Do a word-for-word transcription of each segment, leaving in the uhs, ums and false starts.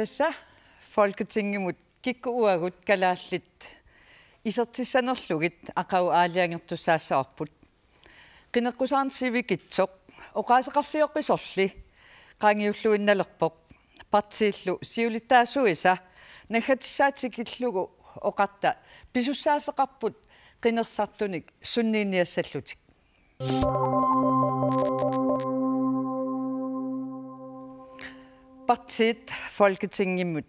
Tassa Folketingimut kikkut uagut kalaallit isertissanerlugit aqagu aalajangertussaassavarput. Qineqqusaarneq sivikitsoq oqaaseqarfioqqisorli qaangiulluinnalerpoq. Partiillu siulittaasuisa naggatissaat tikillugu oqarta pisussaaffeqarput qinersisartunik sunniiniassallutik. Partiit Folketingimut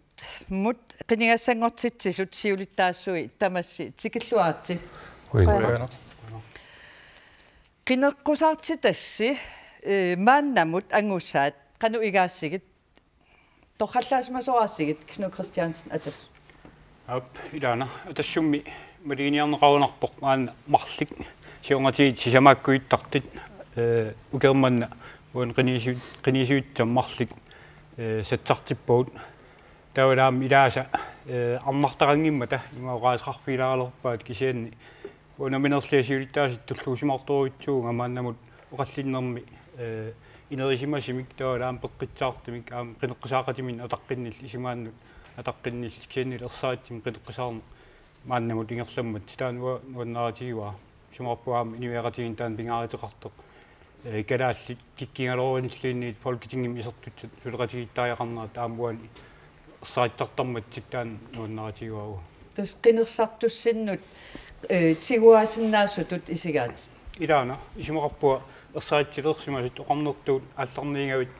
mut qinigassanngortitsisut siulittaasui tamassi tikilluaritsi. Qujanaq. Qujanaq. Qineqqusaartitassi, eh, maannamut angusaat qanoq igaatsigit? Torrallaasimasoraatsigit, Knud Kristiansen, atas. Aap, ilaana, atassummi malugineqarunarpoq maanna marluk siornatigut sisamaakkuittartut, eh, ukiormanna uani qinisu-, qinisuutissat marluk, eh, sassartippagut. Taavalu aamma ilaasa, eh, arnartaqanngimmata ima oqaaseqarfigilaaraluarpaat, kisianni uanga nammineerlunga siulittaasutut tulluusimaartorujussuuvunga maannamut oqallinnermi, eh, inerisimasumik taavalu aamma peqqissaartumik aamma qineqqusaaqatiminnik ataqqinnillu, isumaannut ataqqinnillu, kisiannili ersaritsimik qineqqusaarneq maannamut ingerlammat, taanna uanga nuannaritigivara. Isumaqarpunga aamma inuiaqatigiinni taanna pingaaruteqartoq, eh, kalaallit kikkuugaluarunilluunniit Folketingimi isertussat suleqatigiittariaqarnerat aamma uani ersarissartarmassuk taanna nuannaritigivara. Tassa qinersisartussinnut, eh, tiguaasinnaasutut isigaatit. Ilaana, isumaqarpunga ersarissilersimasut oqarnertut aallarniigavit,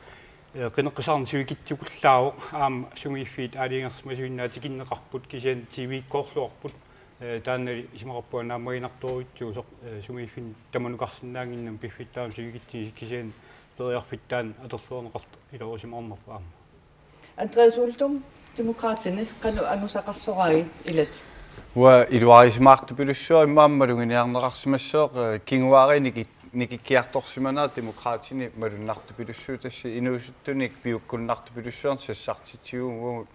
eh, qineqqusaarneq sivikitsukullaavoq, aamma sumiiffiit aalajangersimasuinnaat tikinneqarput, kisianni T V-kkoorluarput, eh, taannali isumaqarpunga naammaginartorujussuusoq, eh, sumiiffinni tamanukarsinnaannginnami piffissaq taama sivikitsunik, kisianni periarfissaq taanna atorluarneqartoq iluarisimaarnarpoq aamma. Andreas Uldum, Demokraatini, qanoq angusaqarsoraagit ilatit? Uanga iluarisimaartupilussuara immaqa aamma maluginiarneqarsimassooq, eh, kinguaariit niki-, nikikkiartorsimanera Demokraatini malunnartupilussuuvoq, tassa inuusuttunik piukkunnartupilussuarnik sassartitsivugut,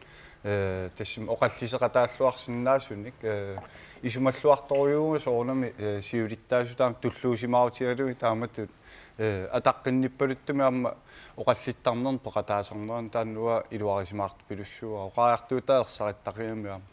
eh, tassami oqalliseqataalluarsinnaasunik, eh, isumalluartorujuuvugut soorunami, eh, siulittaasut aamma tulluusimaarutigalugit taamatut, eh, ataqqinnippaluttumik aamma oqallittarnernik peqataasarnerani, taanna uanga iluarisimaartupilussuara, oqariartuutaa ersarittarigamik aamma.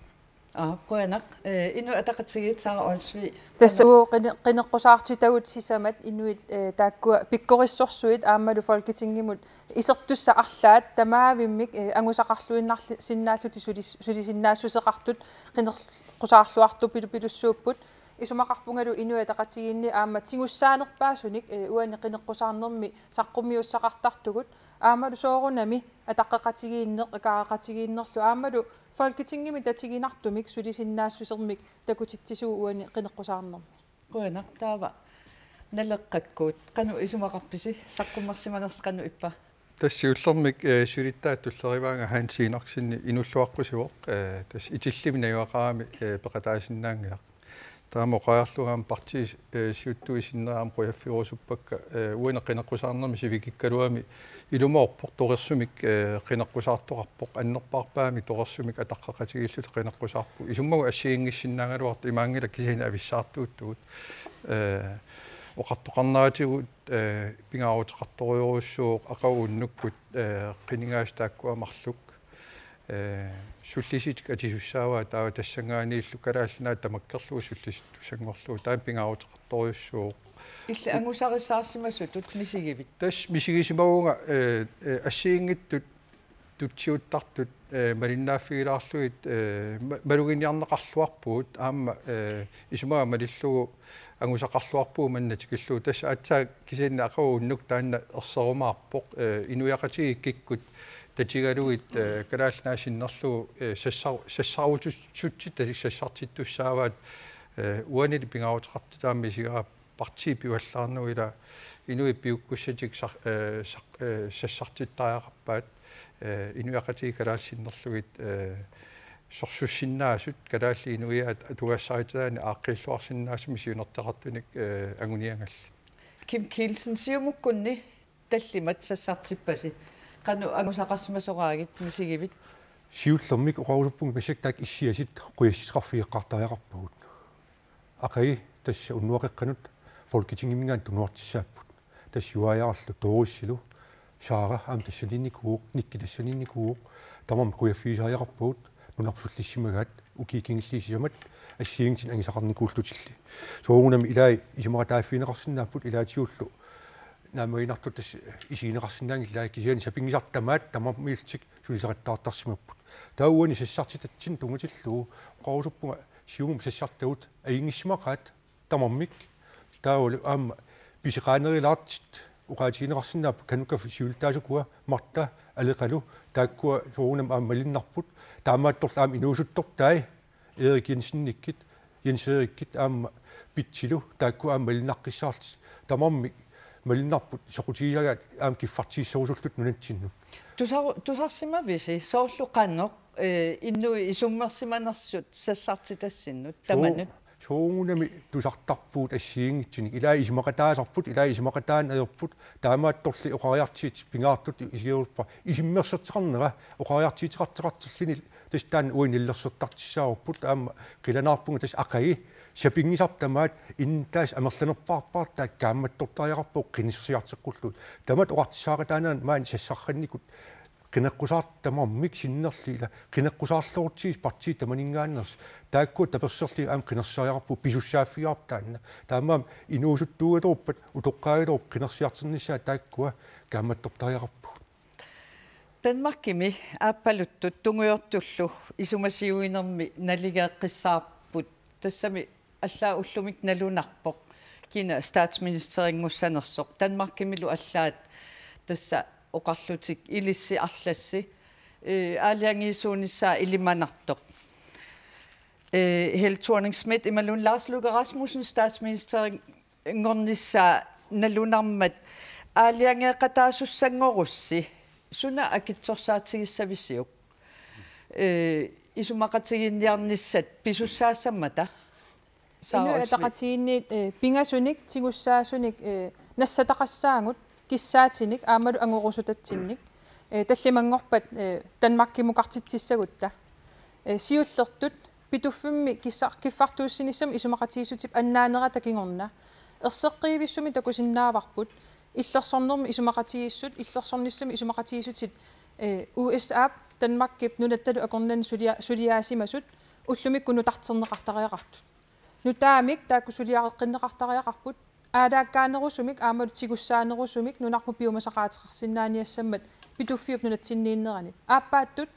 Aa, qujanaq, eh, Inuit Ataqatigiit, Sara Olsvig. Tassa uagut qine-, qineqqusaartitagut sisamat inuit, eh, taakkua pikkorissorsuit aammalu Folketingimut isertussat arlaat tamaavimmik, eh, angusaqarluinnarli-, sinnaallutik sulis-, sulisinnaassuseqartut qinerqusaarluartupilupilussuupput. Isumaqarpungalu Inuit Ataqatigiinni aamma tigussaanerpaasunik, eh, uani qineqqusaarnermi saqqummiussaqartartugut. Aammalu soorunami ataqqeqatigiinneq, akaareqatigiinnerlu aammalu Folketingimi tatiginartumik sulisinnaassusermik takutitsisugut uani qineqqusaarnermi. Qujanaq, taava Naleqqakkut, qanoq isumaqarpisi, saqqummersimanersi qanoq ippa? Tassa siullermik, eh, siulittaasup tulleriiaanga Hans Enoksen inuulluaqqusivoq, eh, tassa itillimi najugaqarami, eh, peqataasinnaanngilaq. Taama oqariarlunga aamma partiit, eh, siuttui sinnera aamma qujaffigerusuppakka, eh, uani qineqqusaarnermi sivikikkaluami ilumoorpoq, torersumik, eh, qineqqusaartoqarpoq, annerpaarpaamik torersumik ataqqeqatigiilluta qineqqusaarpugut. Isummagut assigiinngissinnaagaluartut, imaanngilaq kisianni avissaartuuttugut. Eh, oqartoqarneratigut, eh, pingaaruteqartorujorujussuuvoq aqagu unnukkut, eh, qinigaasut taakkua marluk, eh, sullissutitik atisussaavaat, taava tassanngaanniillu Kalaallit Nunaat tamakkerlugu sullisittussanngorlugu, taanna pingaaruteqartorujussuuvoq. Illit angusarissaarsimasutut misigivit? Tassa misigisimavunga, eh, eh, assigiinngitsut tutsiuttartut, eh, malinnaaffigilaarlugit, eh, ma-, maluginiarneqarluarpugut, aamma, eh, isumaga malillugu angusaqarluarpugut manna tikillugu. Tassa aatsaat kisianni aqagu unnukkut taanna erserumaarpoq, eh, inuiaqatigiit kikkut tatigalugit, eh, Kalaallit Nunaat sinnerlugu, eh, sassar-, sassarutut-, sutsit tasi-, sassartittussaavaat, eh, uanili pingaaruteqartut taama isigaara partiit pivallaarnagu, ila inuit piukkussatik sar-, eh, sar-, eh, sassartittariaqarpaat, eh, inuiaqatigiit kalaallit sinnerlugit, eh, sorsussinnaasut, kalaallit inuiaat atugassarititaannik aaqqiilluarsinnaasumik siunertaqartunik, eh, anguniagallit. Kim Kielsen, Siumukkunni tallimat sassartippasi. Qanoq angusaqarsimasoraagit, misigivit? Siullermik oqarusuppunga massakkut taakku issiasut qujassutissaqarfigeqqaartariaqarpagut. Aqagu tassa unnuaqeqqanut Folketingiminngaanniit tunuartussaapput. Tassa Juaajaarlu Doris-ilu, Sara aamma tassaniinnikuuvoq, Nikki tassaniinnikuuvoq, tamarmik qujaffigisariaqarpagut nunarput sullissimagaat ukiut kingulliit sisamat assigiinngitsunik angisaqarnikuullutillu. Soorunami ilaat isumaqataaffigineqarsinnaapput, ilaatigullu naammaginartut tassa isigineqarsinnaanngilaat, kisianni sapinngisartut tamaat tamarmiillutik sulisaqattaartarsimapput. Taava uani sassartitatsinnut tunngatillugu oqarusuppunga Siumumi sassartagut ajunngissimaqaat tamarmik. Taavalu aamma pisoqaanerulaartut oqaatigineqarsinnaapput, Kanukkaffik siulittaasup ukua, Marta Aleqalu, taakkua soorunami aamma malunnarput. Taamaattorli aamma inuusuttortai Erik Jensenikkut, Jens Erikkut aamma Pitsilu, taakku aamma malunnaqqissaarlutik. Tamarmik malunnarput soqutigisagaat aamma kiffartuussinerusullutik nunatsinnut. Tusar-, tusarsimavisi soorlu qanoq, eh, inuit isummersimanersut sassartitassinnut tamanut? Soorunami tusartarpugut assigiinngitsunik. Ilaat isumaqataasarput, ilaat isumaqataaneq ajorput, taamaattorli oqariartuutit pingaartutut isigerusuppa isummersorteqarnera oqariartuuteqartoqartilluni, tassa taanna uani nalilersortartussaavarput. Aamma qilanaarpunga tassa aqagu sapinngisartut tamaat innuttaasut amerlanerpaarpaartaat kaammattortariaqarpagut qinersisarteqqullugu. Tamat oqartussaaqataanerat maani sassarrannikut qineqqusaartut tamarmik sinnerlugit, ila qineqqusaarlugit partiit tamaninngaanneersut, taakkua taperserlugit aamma qinersisariaqarpugut, pisussaaffigaarput taanna. Taamaammat inuusuttuugaluarpat utoqqaagaluarpat qinersisarternissaat taakkua kaammattortariaqarpagut. Danmarkimi aappaluttut tungujortullu isumasiuinermi naligeeqqissaarput, tassami allaat ullumi nalunarpoq kina statsministerinngussanersoq. Danmarkimilu allaat tassa oqarlutik ilissi arlassi, eh, aalajangiisuunissaa ilimanartoq. Eh, Helle Thorning-Schmidt imaluunniit Lars Løkke Rasmussen statsministerinngornissaa nalunarmat aalajangeeqataasussanngorussi suna akitsorsaatigissavisiuk? Eh, isumaqatigiinniarnissat pisussaassammata? Sara Inuit Olsvig. Ataqatigiinniit, eh, pingasunik, tigussaasunik, eh, nassataqassaagut kissaatinik aammalu angorusutatsinnik, eh, tallimanngorpat, eh, Danmarkimukartitsissagutta. Eh, siullertut Pituffimmi kissa-, kiffartuussinissamut isumaqatigiissutip annaanerata kingorna erseqqivissumik takusinnaavarput, illersornermi isumaqatigiissut, illersornissamut isumaqatigiissutit, eh, U S A-p Danmarkip nunattalu akornanni sulia-, suliaasimasut ullumikkut nutarterneqartariaqartut. Nutaamik taakku suliareqqinneqartariaqarput, aalaakkaanerusumik aammalu tigussaanerusumik nunarput piumasaqaateqarsinnaaniassammat Pituffiup nunatsinniinnerani. Aappaattut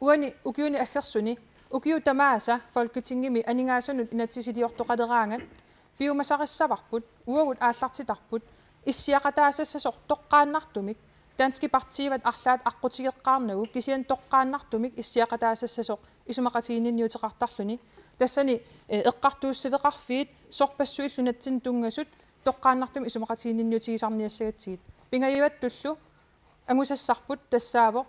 uani ukiuni aggersuni ukiut tamaasa Folketingimi aningaasanut inatsisiliortoqaleraangat piumasarissavarput, uagut aallartitarput, issiaqataasassasoq toqqaannartumik, danskit partiivat arlaat aqqutigeqqaarnagu, kisianni toqqaannartumik issiaqataasassasoq isumaqatiginninniuteqartarluni. Tassani, eh, eqqartuussiveqarfiit sorpassuillu nunatsinnut tunngasut toqqaannartumik isumaqatiginninniutigisarniassagatsigit. Pingajuattullu angusassarput tassaavoq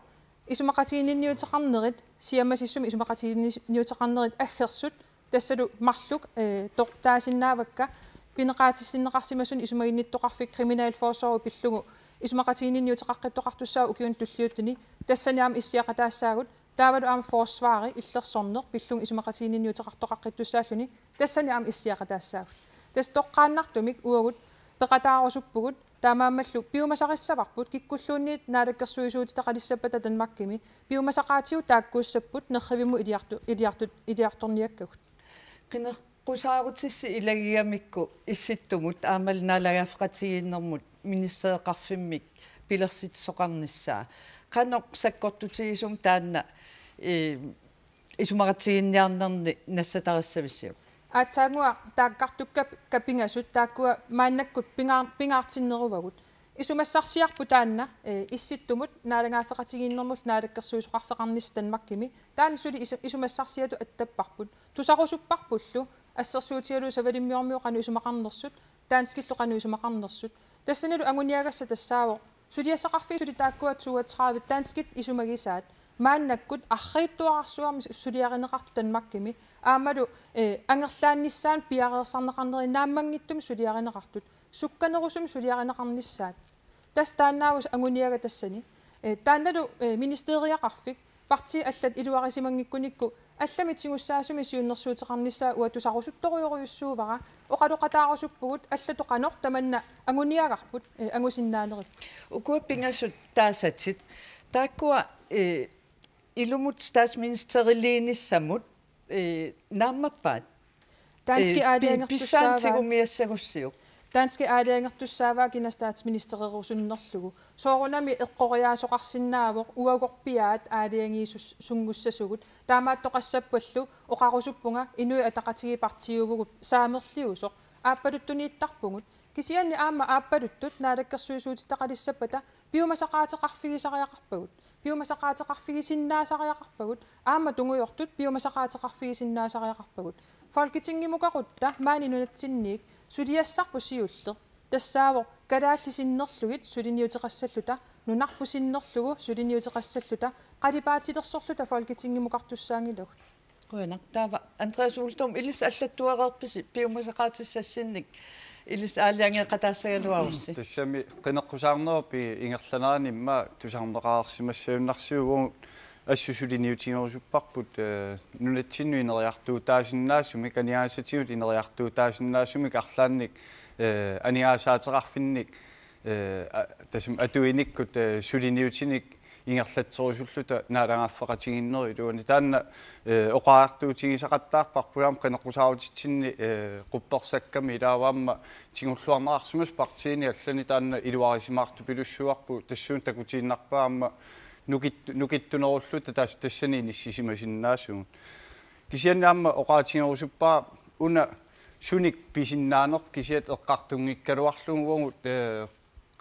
isumaqatiginninniuteqarnerit, siammasissumik isumaqatiginninniuteqarnerit aggersut, tassalu marluk, eh, tor-, taasinnaavakka, pineqaatissinneqarsimasunut isumaginnittoqarfik kriminalforsorg pillugu isumaqatiginninniuteqaqqittoqartussaavoq ukiuni tulliuttuni, tassani aamma issiaqataassaagut, taavalu aamma forsvari illersorneq pillugu isumaqatiginninniuteqartoqaqqittussaalluni, tassani aamma issiaqataassaagut. Tassa toqqaannartumik uagut peqataarusuppugut, taamaammallu piumasarissavarput, kikkulluunniit naalakkersuisuutitaqalissappata Danmarkimi piumasaqaatigut taakkuussapput nerrivimmut iliartu-, iliartu-, iliartorniakkagut. Qineqqusaarutissi ilagigamikku Issittumut aammalu naalagaaffeqatigiinnermut ministereqarfimmik pilersitsisoqarnissaa, qanoq sakkortutigisumik taanna, eh, isumaqatigiinniarnerni nassatarissavisiuk? Aatsaannguaq taakkartukka pi-, ka pingasut taakkua maannakkut pingaar-, pingaartinneruvagut. Isumassarsiarput taanna, eh, Issittumut naalagaaffeqatigiinnermullu naalakkersuisoqarfeqarnissaq Danmarkimi. Taanna suli isu-, isumassarsiatut attapparput. Tusarusupparpullu assersuutigalugu savalimmiormiut qanoq isumaqarnersut, danskillu qanoq isumaqarnersut. Tassanilu anguniagassaq tassaavoq suliassaqarfiit suli taakkua toogtredive danskit isumagisaat maannakkut arriitsuararsuarmik suliarineqartut Danmarkimi, aammalu, eh, angerlaannissaannut piareersarneqarneri naammanngitsumik suliarineqartut, sukkanerusumik suliarineqarnissaat. Tassa taannaavoq anguniagaq tassani. Eh, taannalu, eh, ministeriaqarfik partiit allat iluarisimanngikkunikku allamik tigussaasumik siunnersuuteqarnissaa uanga tusarusuttorujorujussuuara, oqaloqataarusuppugut allatut qanoq tamanna anguniagarput, eh, angusinnaanerit. Ukua pingasut taasatit, taakkua, eh, Ilumut statsministeriliinissamut, eh, naammappat? Danskit, eh, pi-, aalajangertussaavaat, pissaantigu miassagussiuk. Danskit aalajangertussaavaat kina statsministererusunnerlugu. Soorunami eqqoriaasoqarsinnaavoq uagorpiaat aalajangiisus-, -sunngussasugut. Taamaattoqassappallu oqarusuppunga Inuit Ataqatigiit partiiuvugut saamerliusoq. Aappaluttuniittarpugut. Kisianni aamma aappaluttut naalakkersuisuutitaqalissappata piumasaqaateqarfigisariaqarpagut. Piumasaqaateqarfigisinnaasariaqarpagut. Aamma tungujortut piumasaqaateqarfigisinnaasariaqarpagut. Folketingimukaqutta maani nunatsinniit suliassarput siulleq tassaavoq kalaallit sinnerlugit suliniuteqassalluta, nunarput sinnerlugu suliniuteqassalluta, qalipaatilersorluta Folketingimukartussaanngilagut. Qujanaq. Taava Andreas Uldum, ilissi allattuareerpisi piumasaqaatissassinnik ilissi aalajangeeqataassagaluarussi? Tassami qineqqusaarnerup ingerlanerani immaqa tusarneqareersimassagunarsiuk, uagut assut suliniutigerusupparput, eh, nunatsinnut ineriartuutaasinnaasumik, aningaasatigut ineriartuutaasinnaasumik, arlaannik, eh, aningaasaateqarfinnik, eh, a-, tassami atuinikkut, eh, suliniutinik ingerlatserusulluta naalagaaffeqatigiinnerup iluani. Taanna, eh, oqariartuutigisaqattaarparput aamma qineqqusaarutitsinni, eh, quppersakkami ilaavoq aamma tigulluarneqarsimasoq partiini allani, taanna iluarisimaartupilussuuarput, tassuuna takutiinnarpaa aamma nukit-, nukittunerulluta tas-, tassani inissisimasinnaasugut. Kisianni aamma oqaatigerusuppara una sunik pisinnaanerput kisiat eqqartunngikkaluarlugu, uagut, eh,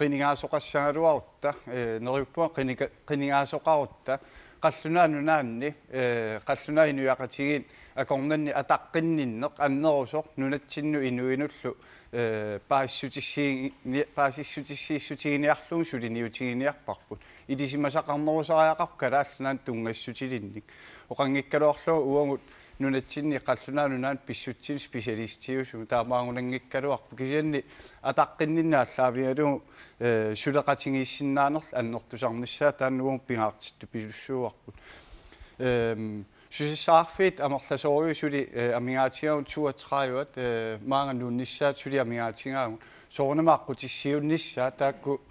qinigaasoqassagaluarutta, eh, neriuppunga qinika-, qinigaasoqarutta, Qallunaat Nunaanni, eh, qallunaat inuiaqatigiit akornanni ataqqinninneq annerusoq nunatsinnut inuinullu, eh, paasissutissiini-, paasissutissiissutiginiarlugu suliniutiginiarparput. Ilisimasaqarnerusariaqarpoq Kalaallit Nunaannut tunngassutilinnik. Oqanngikkaluarlugu uagut nunatsinni Qallunaat Nunaannut pissutsinut specialistiusugut, taamaanngunanngikkaluarpoq. Kisianni ataqqinninneq aallaavigalugu, eh, suleqatigiissinnaanerlu annertusarnissaa, taanna uagut pingaartittupilussuuarput. Ehm, susassaqarfiit amerlasoorujussuit suli, eh, amigaatigaavut toogtredive, eh, maanga nuunnissaat suli amigaatigaagut. Soorunami aqqutissiuunnissaat taakku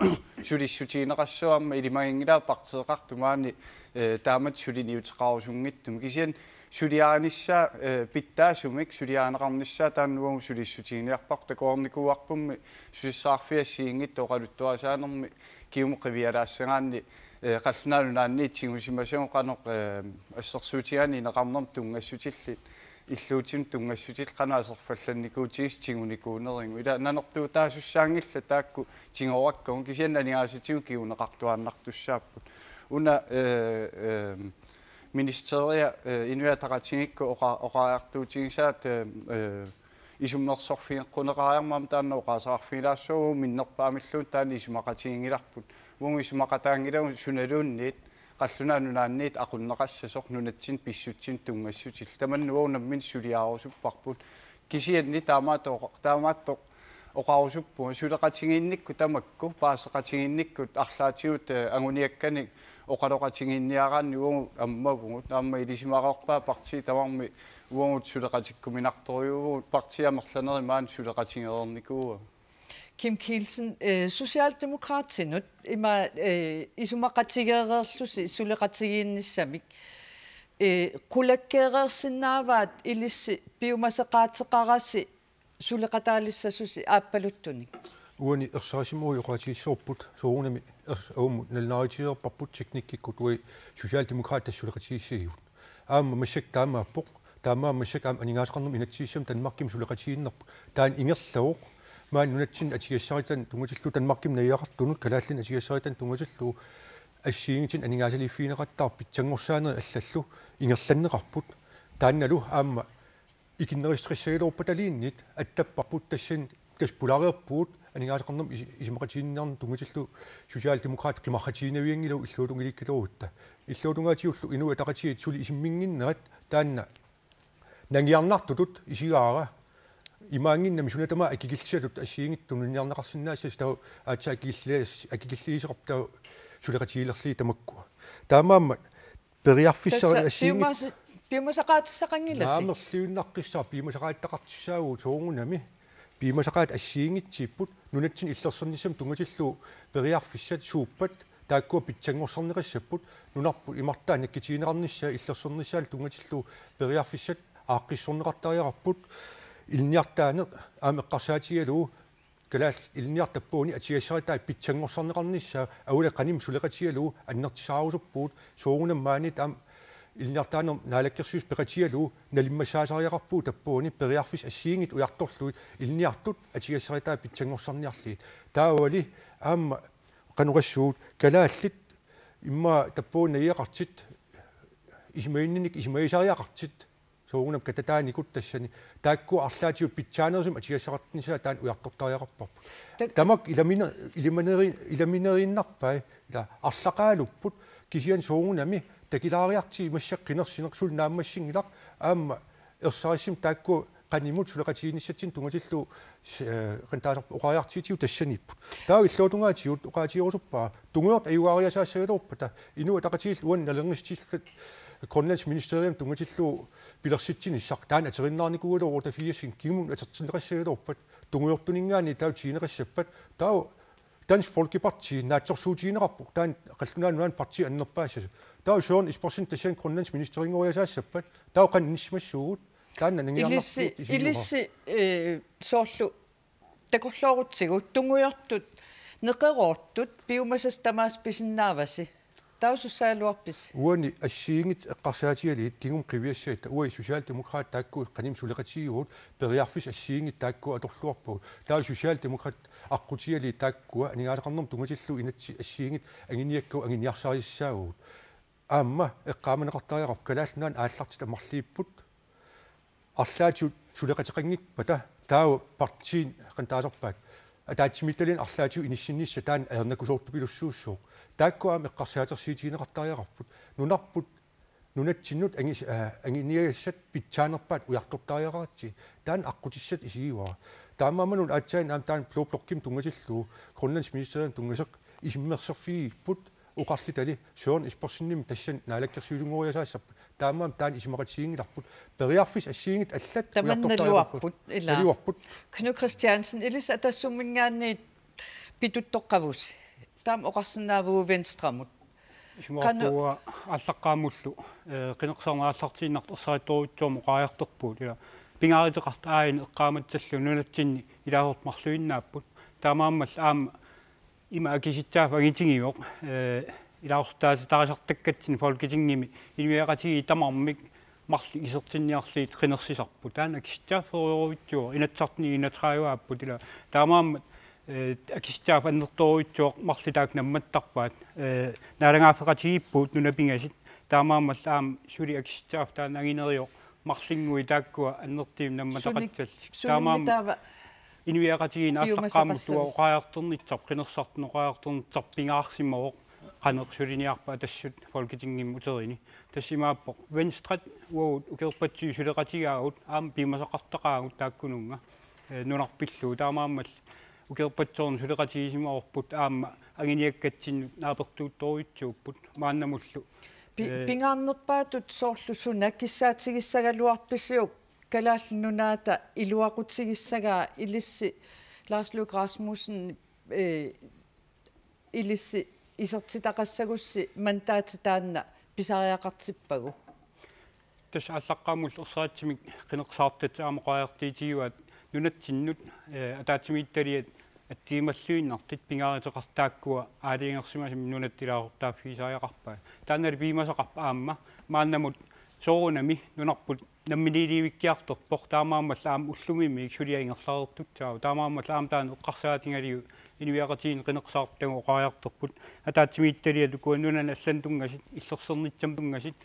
sulissutigineqassaaq, aamma ilimaginngilaat partiiqartut maani, eh, taamatut suliniuteqarusunngitsumik. Kisianni suliarinissaa, eh, pitsaasumik suliarineqarnissaa taanna uagut sulissutiginiarparput, takoreernikuuarpummi susassaqarfiit assigiinngitsut oqaluttuarisaanermi kingumut qivialaassagaanni, eh, Qallunaat Nunaanniit tigusimasagut qanoq, eh, assersuutigaanni ineqarnermut tunngassutillit, illuutinut tunngassutillit qanoq aserfallannikuutigisut tigunikuunerigut. Ila nanertuutaasussaanngillat taakku tigorakkagut, kisianni aningaasatigut kinguneqartuaannartussaapput. Una, eh, eh, ministeria, eh, Inuit Ataqatigiikkut oqa-, oqariartuutigisaat, eh, eh, isummersorfigeqquneqariarmat taanna oqaaseqarfigilaassaaq, minnerpaamilluunniit taanna isumaqatiginngilarput. Uagut isumaqataanngilagut sunaluunniit Qallunaat Nunaanniit aqunneqassasoq nunatsinni pissutsinut tunngassutillit. Tamanna uagut nammineq suliarusupparput. Kisianni taamaattoq, taamaattoq oqarusuppunga suleqatigiinnikkut tamakku, paaseqatigiinnikkut arlaatigut, eh, anguniakkanik oqaloqatigiinniaraanni uagut ammavugut. Aamma ilisimareerpaat partiit tamarmik uagut suleqatikkuminartorujuuvugut, partiit amerlanerit maani suleqatigereernikuuagut. Kim Kielsen, eh, Socialdemokratinut ima, eh, isumaqatigeereerlusi suleqatigiinnissamik, eh, qulakkeereersinnaavaat ilissi piumasaqaateqarasi suleqataalissasusi aappaluttunik? Uani ersarisimagukku oqaatigissavarput soorunami ers-, uagut nalunaarutigereerparput teknikkikkut uagut Socialdemokraatit suleqatigiissaagut. Aamma massakkut taamaappoq, taamaammat massakkut aamma aningaasaqarnermut inatsisissami Danmarkimi suleqatigiinnerput. Taanna ingerlavoq, maani nunatsinni atugassaritanut tunngatillugu Danmarkimi najugaqartunut, kalaallinut atugassaritanut tunngatillugu assigiinngitsunik aningaasaliiffigineqattaartut pitsanngorsaanerit allallu ingerlanneqarput. Taannalu aamma ikinnerussuteqassagaluarpataluunniit attapparput, tassani tassa pulareerpugut aningaasaqarnermut isi-, isumaqatigiinniarneq tunngatillugu Socialdemokraatit qimarratiginavianngilagut illuatungiliikkaluarutta. Illuatungaatigut Inuit Ataqatigiit suli isumminnginnerat taanna nangiarnartutut isigaara, imaanngimmat suna tamaat akikillisatut assigiinngitsut tuniniarneqarsinnaassasut, taava aatsaat akikillias-, akikilliisoqarput taava suleqatigilerlugit tamakkua. Taamaammat periarfissaq assigiinngit- piumas-, piumasaqaatissaqanngilasi? Naamerliunnaqqissaaq, piumasaqaateqartussaavugut soorunami. Piumasaqaatit assigiinngitsipput nunatsinni illersornissamut tunngatillugu periarfissat suuppat taakkua pitsanngorsarneqassapput, nunarput imartaa nakkutigineqarnissaa illersornissaalu tunngatillugu periarfissat aaqqissorneqartariaqarput, ilinniartitaaneq aamma eqqarsaatigalugu kalaallit ilinniartut tappavani atugassaritai pitsanngorsarneqarnissaa aulaqannim suleqatigalugu annertusaarusuppugut, soorunami maani aamma ilinniartitaanermut naalakkersuisut peqatigalugu nalimmassaasariaqarpugut tappavani periarfissat assigiinngitsut ujartorlugit ilinniartut atugassaritai pitsanngorsarniarlugit. Taavali aamma qanoq oqassuunga kalaallit immaqa tappavani najugaqartut isumaginninnik isumagisariaqartut soorunami katataanikut tassani taakkua arlaatigut pitsaanerusumik atugassaqarnissaa taanna ujartortariaqarparput. Tak- Tamakku ilamine-, ilimaneri-, ilimaneriinnarpai ila arlaqaalupput kisianni soorunami takilaariartigu massakkut qinersineq suli naammassinngilaq aamma ersarissumik taakkua qanimut suleqatigiinnissatsinnut tunngatillugu s-, eh, qintaasarp oqariartuutigut tassaniipput. Taava illuatungaatigut oqaatigerusuppara tungujortut ajugaariasaassagaluarpata Inuit Ataqatigiit uani nalornissutillutik Grønlandsministeriamut tunngatillugu pilersitsinissaq taanna ateriinnaarnikuugaluarutta fiasin kingumut atortinneqassagaluarpat tungujortuninngaanniit taava tigineqassappat taava Dansk Folkeparti naatsorsuutigineqarpoq taanna qallunaat nunaannut partii annerpaassasoq. Taava Søren Espersen tassani Grønlandsministerinngoriasaassappat taava qanoq inissimassuugut taanna nangiarnarput Ilissi, isigivara. Ilissi, eh, soorlu takorloorutsigu tungujortut neqeroortut piumasat tamaasa pisinnaavasi. Taava sussagaluarpisi? Uani assigiinngitsut eqqarsaatigalugit kingumut qiviassagatta uagut Socialdemokraterne taakku qanimut suleqatigivagut periarfissat assigiinngitsut taakku atorluarpagut. Taava Socialdemokratit aqqutigalugit taakkua aningaasaqarnermut tunngatillugu inatsit assigiinngitsut anguniakkavut anguniarsarissaagut. Aamma eqqaamaneqartariaqarpoq Kalaallit Nunaanni aallartitat marluupput. Arlaatigut suleqateqanngippata taava partiini qintaasarpaat ataatsimiititaliani arlaatigut inissinnissaq taanna ajornakusoortupilussuussaaq. Taakku aamma eqqarsaatersuutigineqartariaqarput. Nunarput nunatsinnut angis-, aa, anguniagassat pitsaanerpaat ujartortariaqaratsigit. Taanna aqqutissatut isigivara. Taamaammat aatsaat aamma taanna Blå Blokkimut tunngatillugu Grønlandsministeriamut tunngasoq isummersorfigigipput oqarlutali Søren Espersenimit tassani naalakkersuisunngoriasaassappat. Taamaammat taanna isumaqatiginngilarput. Periarfissat assigiinngitsut allat tamanna ujartortariaqarput. Naluarput, ilaa. Naluarput. Knud Kristiansen, ilissi Atassumminngaanniit pituttoqqavusi. Taama oqarsinnaavugut Venstremut. Isumaqarpunga aallaqqaammullu, eh, qineqqusaarneq aallartiinnartoq ersarittorujussuarmik oqariartorpugut, ilaa. Pingaaruteqartut aajuna eqqaamatsallugu nunatsinni ilaasortat marluinnaapput. Taamaammallu aamma ima akisussaaffik angitigivoq, eh, ilaasortaatitarisartakkatsinni Folketingimi inuiaqatigiit tamarmik marluk isertinniarlugit qinersisarput. Taanna akisussaaffeerujussuuvoq, Inatsisartuni enogtrediveupput, ilaa. Taamaammat, eh, akisussaaffik annertoorujussuaq marluk taakku nammattarpaat. Eh, naalagaaffeqatigiippugut nunat pingasut. Taamaammallu aamma suli akisussaaffik taanna angineruvoq marlunnguit taakkua annertuumik nammataqassallutik. Sunik-, sunik taamaammat taava inuiaqatigiinni aallaqqaammut piumasaqassavis- oqariartornissaq, qinersisartunut oqariartornissaq pingaarsimavoq, qanoq suliniarpat Atassut Folketingimi uterini. Tassa imaappoq Venstre uagut ukiorpassuit suleqatigaagut aamma piumasaqartaqaagut taakkununnga, eh, nunarput pillugu, taamaammallu ukiorpassuarni suleqatigisimavarput aamma anguniakkatsinnut naapertuuttorujussuupput maannamullu. Pi-, eh, pingaarnerpaatut soorlu suna kissaatigissagaluarpisiuk Kalaallit Nunaata iluaqutigissagaa? Ilissi Lars Løkke Rasmussen, eh, ilissi isertitaqassagussi mandati taanna pisariaqartippagu? Tassa aallaqqaammullu ersarissumik qineqqusaartut aamma oqariartuutigivaat nunatsinnut, eh, ataatsimiititaliat atsigimalluinnartut pingaaruteqartut taakkua aalajangersimasumik nunatta ilaasortaaffigisariaqarpaat. Taannali piumasaqarpoq aamma maannamut soorunami nunarput namminiilivikkiartorpoq, taamaammallu aamma ullumimmiit suliaq ingerlareertussaavoq, taamaammallu aamma taanna eqqarsaatigalugu inuiaqatigiinni qineqqusaartut taakku oqariartorput, ataatsimiititaliat ukua nunani allani tunngasut, illersornissamut tunngasut,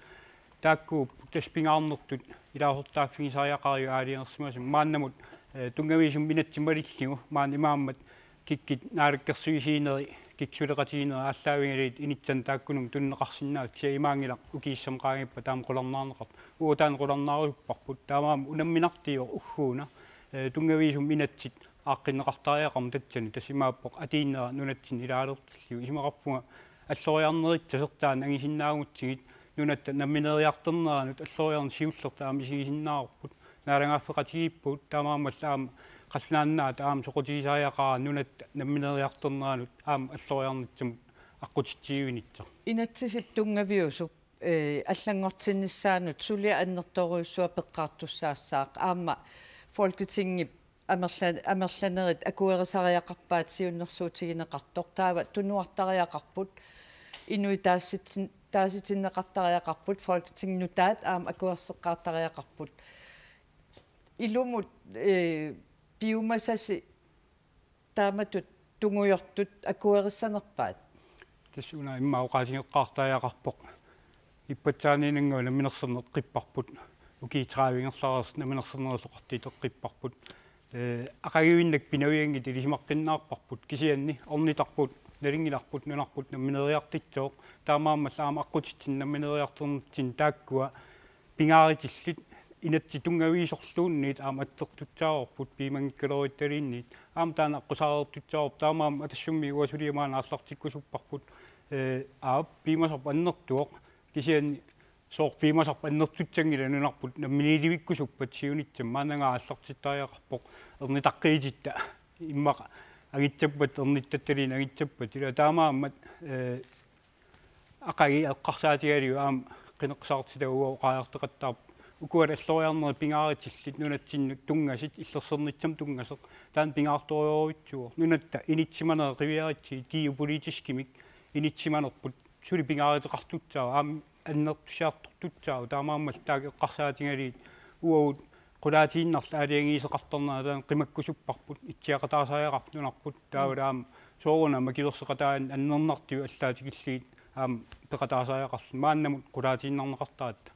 taakkuupput tassa pingaarnertut ilaasortaaffigisariaqarlutik aalajangersimasumik maannamut, eh, tunngaviusumik inatsit malillugu maani imaammat kikkut naalakkersuisuunerit, kikkut suleqatigiinnerit aallaavigalugit inissanik taakkununnga tunineqarsinnaasut, kisianni imaanngilaq ukiut tamaasa qaangiuppata taama qularnaarneqartoq. Uagut taanna qularnaarusupparput, taamaammat unamminartuuvoq ugguuna, eh, tunngaviusumik inatsit aaqqinneqartariaqarmat tassani, tassa imaappoq atuinnera nunatsinni ilaalertillugu. Isumaqarpunga alloriarnerussasut taanna angusinnaagutsigit, nunatta nammineeriartorneranut alloriarneq siullertut aamma isigisinnaavarput. Naalagaaffeqatigiippugut, taamaammallu aamma Qallunaat Nunaata aamma soqutigisariaqarput nunatta nammineeriartorneranut aamma alloriarnissamut aqqutitsiviginnittoq. Inatsisip tunngaviusup, eh, allanngortinnissaanut suliaq annertoorujussuaq peqqaartussaassaaq. Aamma Folketingip amerla-, amerlanerit akuerisariaqarpaat siunnersuutigineqartoq. Taava tunuartariaqarput, inuit taasitsin-, taasitinneqartariaqarput, Folketingip nutaat aamma akuerseqqaartariaqarput. Ilumut, eh, piumasasi taamatut tungujortut akuerissanerpaat? Tassa una immaqa oqaatigeqqaartariaqarpoq. Ippassaaniinnannguaq namminersorneq eqqipparput. Ukiut tredive ingerlareersut namminersornerullu oqartuuteqqipput. Eh, aqaguinnak pinavianngitsut ilisimaqqinnaarparput. Kisianni ornitarput, nalunngilarput, nunarput nammineeriartussooq. Taamaammallu aamma aqqutitsinnut nammineeriartornitsinni taakkua pingaarutillit inatsit tunngaviisorluunniit aamma atsertussaavarput piumanngikkaluaruttaluunniit. Aamma taanna aqqusaareertussaavarput, taamaammat tassami uanga suliaq maanna aallartikkusupparput. Eh, aap, piumasarput annertuvoq. Kisianni sooq piumasarput annertussanngilaq, nunarput namminiilivikkusuppat siunissami, maannagaa aallartittariaqarpoq ernutaqqiititta. Immaqa angissappat, ernuttattaluunniit angissappat. Ila taamaammat, eh, aqagu eqqarsaatigalugu aamma qineqqusaartitaq uagut oqariartoqattaarpoq. Ukua alloriarnerit pingaarutillit nunatsinnut tunngasut, illersornissamut tunngasoq. Taanna pingaartorujussuuvoq. Nunatta inissimanera qiviarutsigit geopolitiskimik inissimanerput suli pingaaruteqartussaavoq, aamma annertusiartortussaavoq, taamaammallu taakku eqqarsaatigalugit uagut qulaatiinnarlu aalajangiisoqartarnera taanna qimakkusupparput, itsiaqataasariaqarpoq nunarput, taavalu aamma soorunami makilerseqataanut annernartut allaatikillugit aamma peqataasariaqarluni maannamut qulaatiinnarneqartaratta.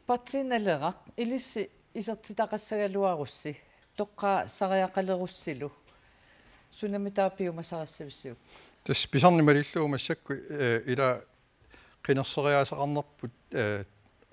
Partii Naleraq ilissi isertitaqassagaluarussi, toqqaasariaqalerussilu, sunami taava piumasaqassavisiuk? Tassa pisarneq malillugu massakkut, eh, ila qinerseriaaseqarnerput, eh,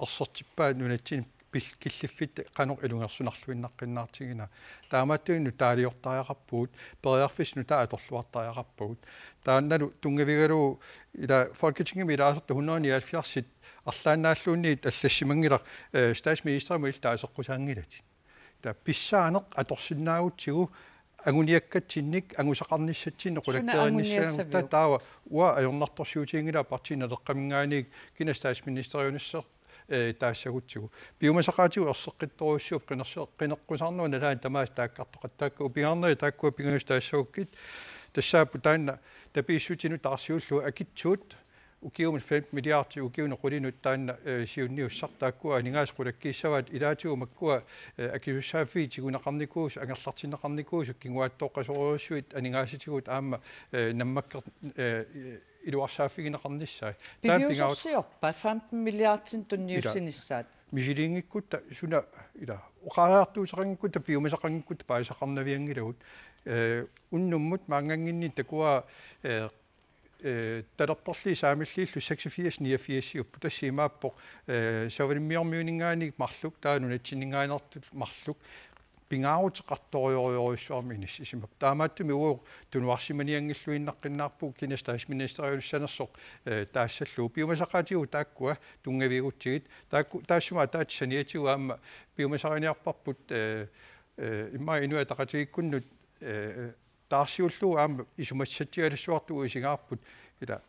ersertippaat nunatsinni pil-, killiffitta qanoq ilungersunarluinnaqqinnaartigineq. Taamaattumik nutaaliortariaqarpugut, periarfissat nutaat atorluartariaqarpagut. Taannalu tunngavigalugu ila Folketingimi ilaasortat hundrede nioghalvfjerdsit arlaannaalluunniit allassimanngilaq, eh, statsministerimut illit taaseqqusaanngilatit. Taava pissaaneq atorsinnaagutsigu anguniakkatsinnik, angusaqarnissatsinnik, suna qulakkeerinnissaanut anguniassaviuk? Taava uanga ajornartorsiutiginngilara Partii Naleqqaminngaanniit kina statsministeriunissaa, eh, taassagutsigu. Piumasaqaatigut erseqqittorujussuupput, qinerse-, qineqqusaarnerup nalaani tamaasa taakkartoqarpoq. Taakku pingaarnerit taakkua pingasut taassagukkit. Tassaapput taanna tapiissutinut taarsiullugu akitsuut ukiumut femten milliardit ukiunut qulinut taanna, eh, siunniussaq, taakkua aningaasat qulakkiissavaat. Ilaatigut makkua, eh, akisussaaffiit tiguneqarnikuusut, angerlartinneqarnikuusut, kinguaattooqqasorujussuit aningaasatigut aamma, eh, nammakkeer-, eh, iluarsaaffigineqarnissaat. Taanna pingaarut- Piviusorsiorpa femten milliardinik tunniussinissaat? Ila. Misiliinngikkutta suna, ila, oqariartuuteqanngikkutta, piumasaqanngikkutta paasisaqarnavianngilagut. Eh, unnummut maannganngini takuara, eh, eh, talerperliit saamilliillu seksogfirs niogfirsiupput, tassa imaappoq, eh, Savalimmiormiuninngaanniit marluk, taava nunatsinninngaanneertut marluk, pingaaruteqartorujorujussuarmik inissisimavoq. Taamaattumik uagut tunuarsimanianngilluinnaqqinnaarpugut kina statsministeriunissanersoq, eh, taassallugu. Piumasaqaatigut taakkua tunngavigutsigit. Taakku, taassuma ataatsip saniatigut aamma piumasaqarniarparput, eh, eh, immaqa Inuit Ataqatigiikkunnut, eh, taarsiullugu aamma isumassatigalassuartut uisingaarput, ila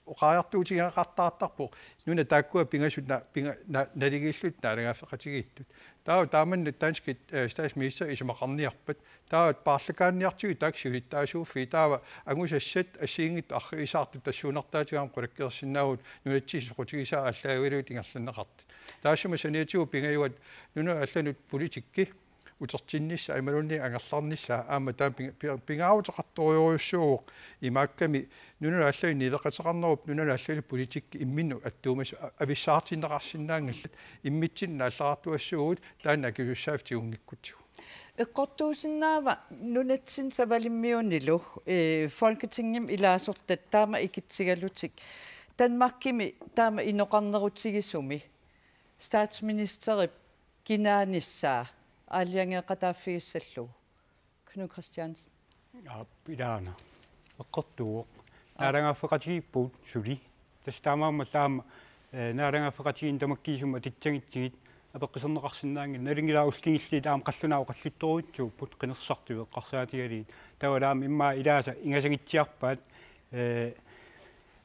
oqariartuutigeqartartarpoq nuna taakkua pingasut na-, pinga-, na-, naligiillutik naalagaaffeqatigiittut. Taava taamannak danskit, eh, statsminister isumaqarniarpat. Taava paarlakaanniartigu taakku siulittaasuuffiit. Taava angusassat assigiinngitsut arriisaartut tassuunartaatigut aamma qulakkeersinnaavugut nunatsinni soqutigisaat aallaavigalugit ingerlanneqartut. Taassuma saniatigut pingajuat nunanut allanut politikki utertinnissaa imaluunniit angerlarnissaa aamma taanna pinga-, pinga-, pingaaruteqartorujussuuvoq, imaakkami nunanut allanut niueqateqarnerup nunanut allanut politikki imminnut attuumasut a-, avissaartinneqarsinnaanngillat, immitsinnut naalleqartuassuugut taanna akisussaaffik tigunngikkutsigu. Eqqortuusinnaava nunatsinni Savalimmiunilu, eh, Folketingimi ilaasortat taama ikitsigalutik Danmarkimi taama inoqarnerutigisumi statsministerip kinaanissaa aalajangeeqataaffigissallugu? Knud Kristiansen. Aap, ilaana. Eqqortuuvoq. Aap. Naalagaaffeqatigiippugut suli. Tassa taamaammat taama, eh, naalagaaffeqatigiinneq tamakkiisumik atussagutsigit apeqquserneqarsinnaanngilaq. Nalunngilara ullut kingulliit aamma qallunaat oqallittorujussuupput qinersisartut eqqarsaatigalugit. Taava aamma immaqa ilaasa ingasangitsiarpaat, eh,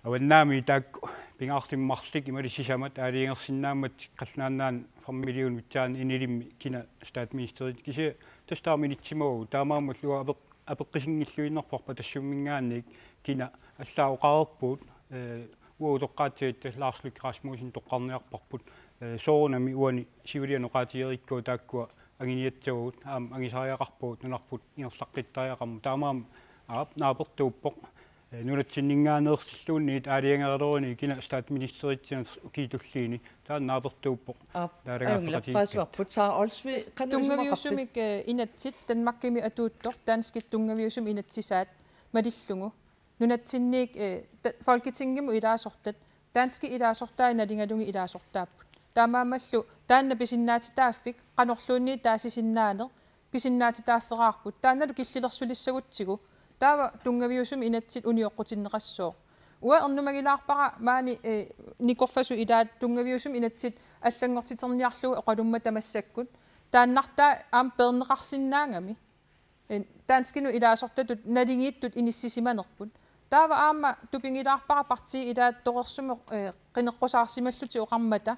Avannaami taakku pingaartumik marluk imaluunniit sisamat aalajangersinnaammat qallunaat fem millionit pitsaanni inilimmik kina statsministeri kisianni tassa taama initsimavagut taamaammallu apeq- apeqqusinngilluinnarparput tassaminngaanniit kina allaat oqareerpugut, eh, uagut toqqaatsigit Lars Løkke Rasmussen toqqarniarparput, eh, soorunami uani siuliani oqaatigereerikkuit taakkua anguniassavagut aamma angusariaqarpagut nunarput ingerlaqqittariaqarmat taamaammat aap naapertuuppoq, eh, nunatsinninngaanneersilluunniit aalajangereeruni kina statsministeritsianik ukiuni tulliini taanna naapertuuppoq. Aap, taalaga ajunngilaq peqatigiikkatta. Paasuarput Sara Olsvig, qanoq isumaqarpit? Tunngaviusumik, eh, inatsit Danmarkimi atuuttoq, danskit tunngaviusumik inatsisaat malillugu. Nunatsinniit, eh, ta-, Folketingimut ilaasortat, danskit ilaasortai nalingalugit ilaasortaapput. Taamaammallu taanna pisinnaatitaaffik, qanorluunniit taasisinnaaneq, pisinnaatitaaffeqarput. Taannalu killilersulissagutsigu. Taava tunngaviusumik inatsit unioqqutinneqassooq. Uanga ernumagilaarpara maani, eh, nikorfasut ilaat tunngaviusumik inatsit allanngortiterniarlugu oqalummata massakkut. Taannartaa aamma peerneqarsinnaagami. Eh, danskinut ilaasortatut naligiittut inissisimanerput. Taava aamma tupigilaarpara partiit ilaat torersumik, eh, qineqqusaarsimallutik oqarmata.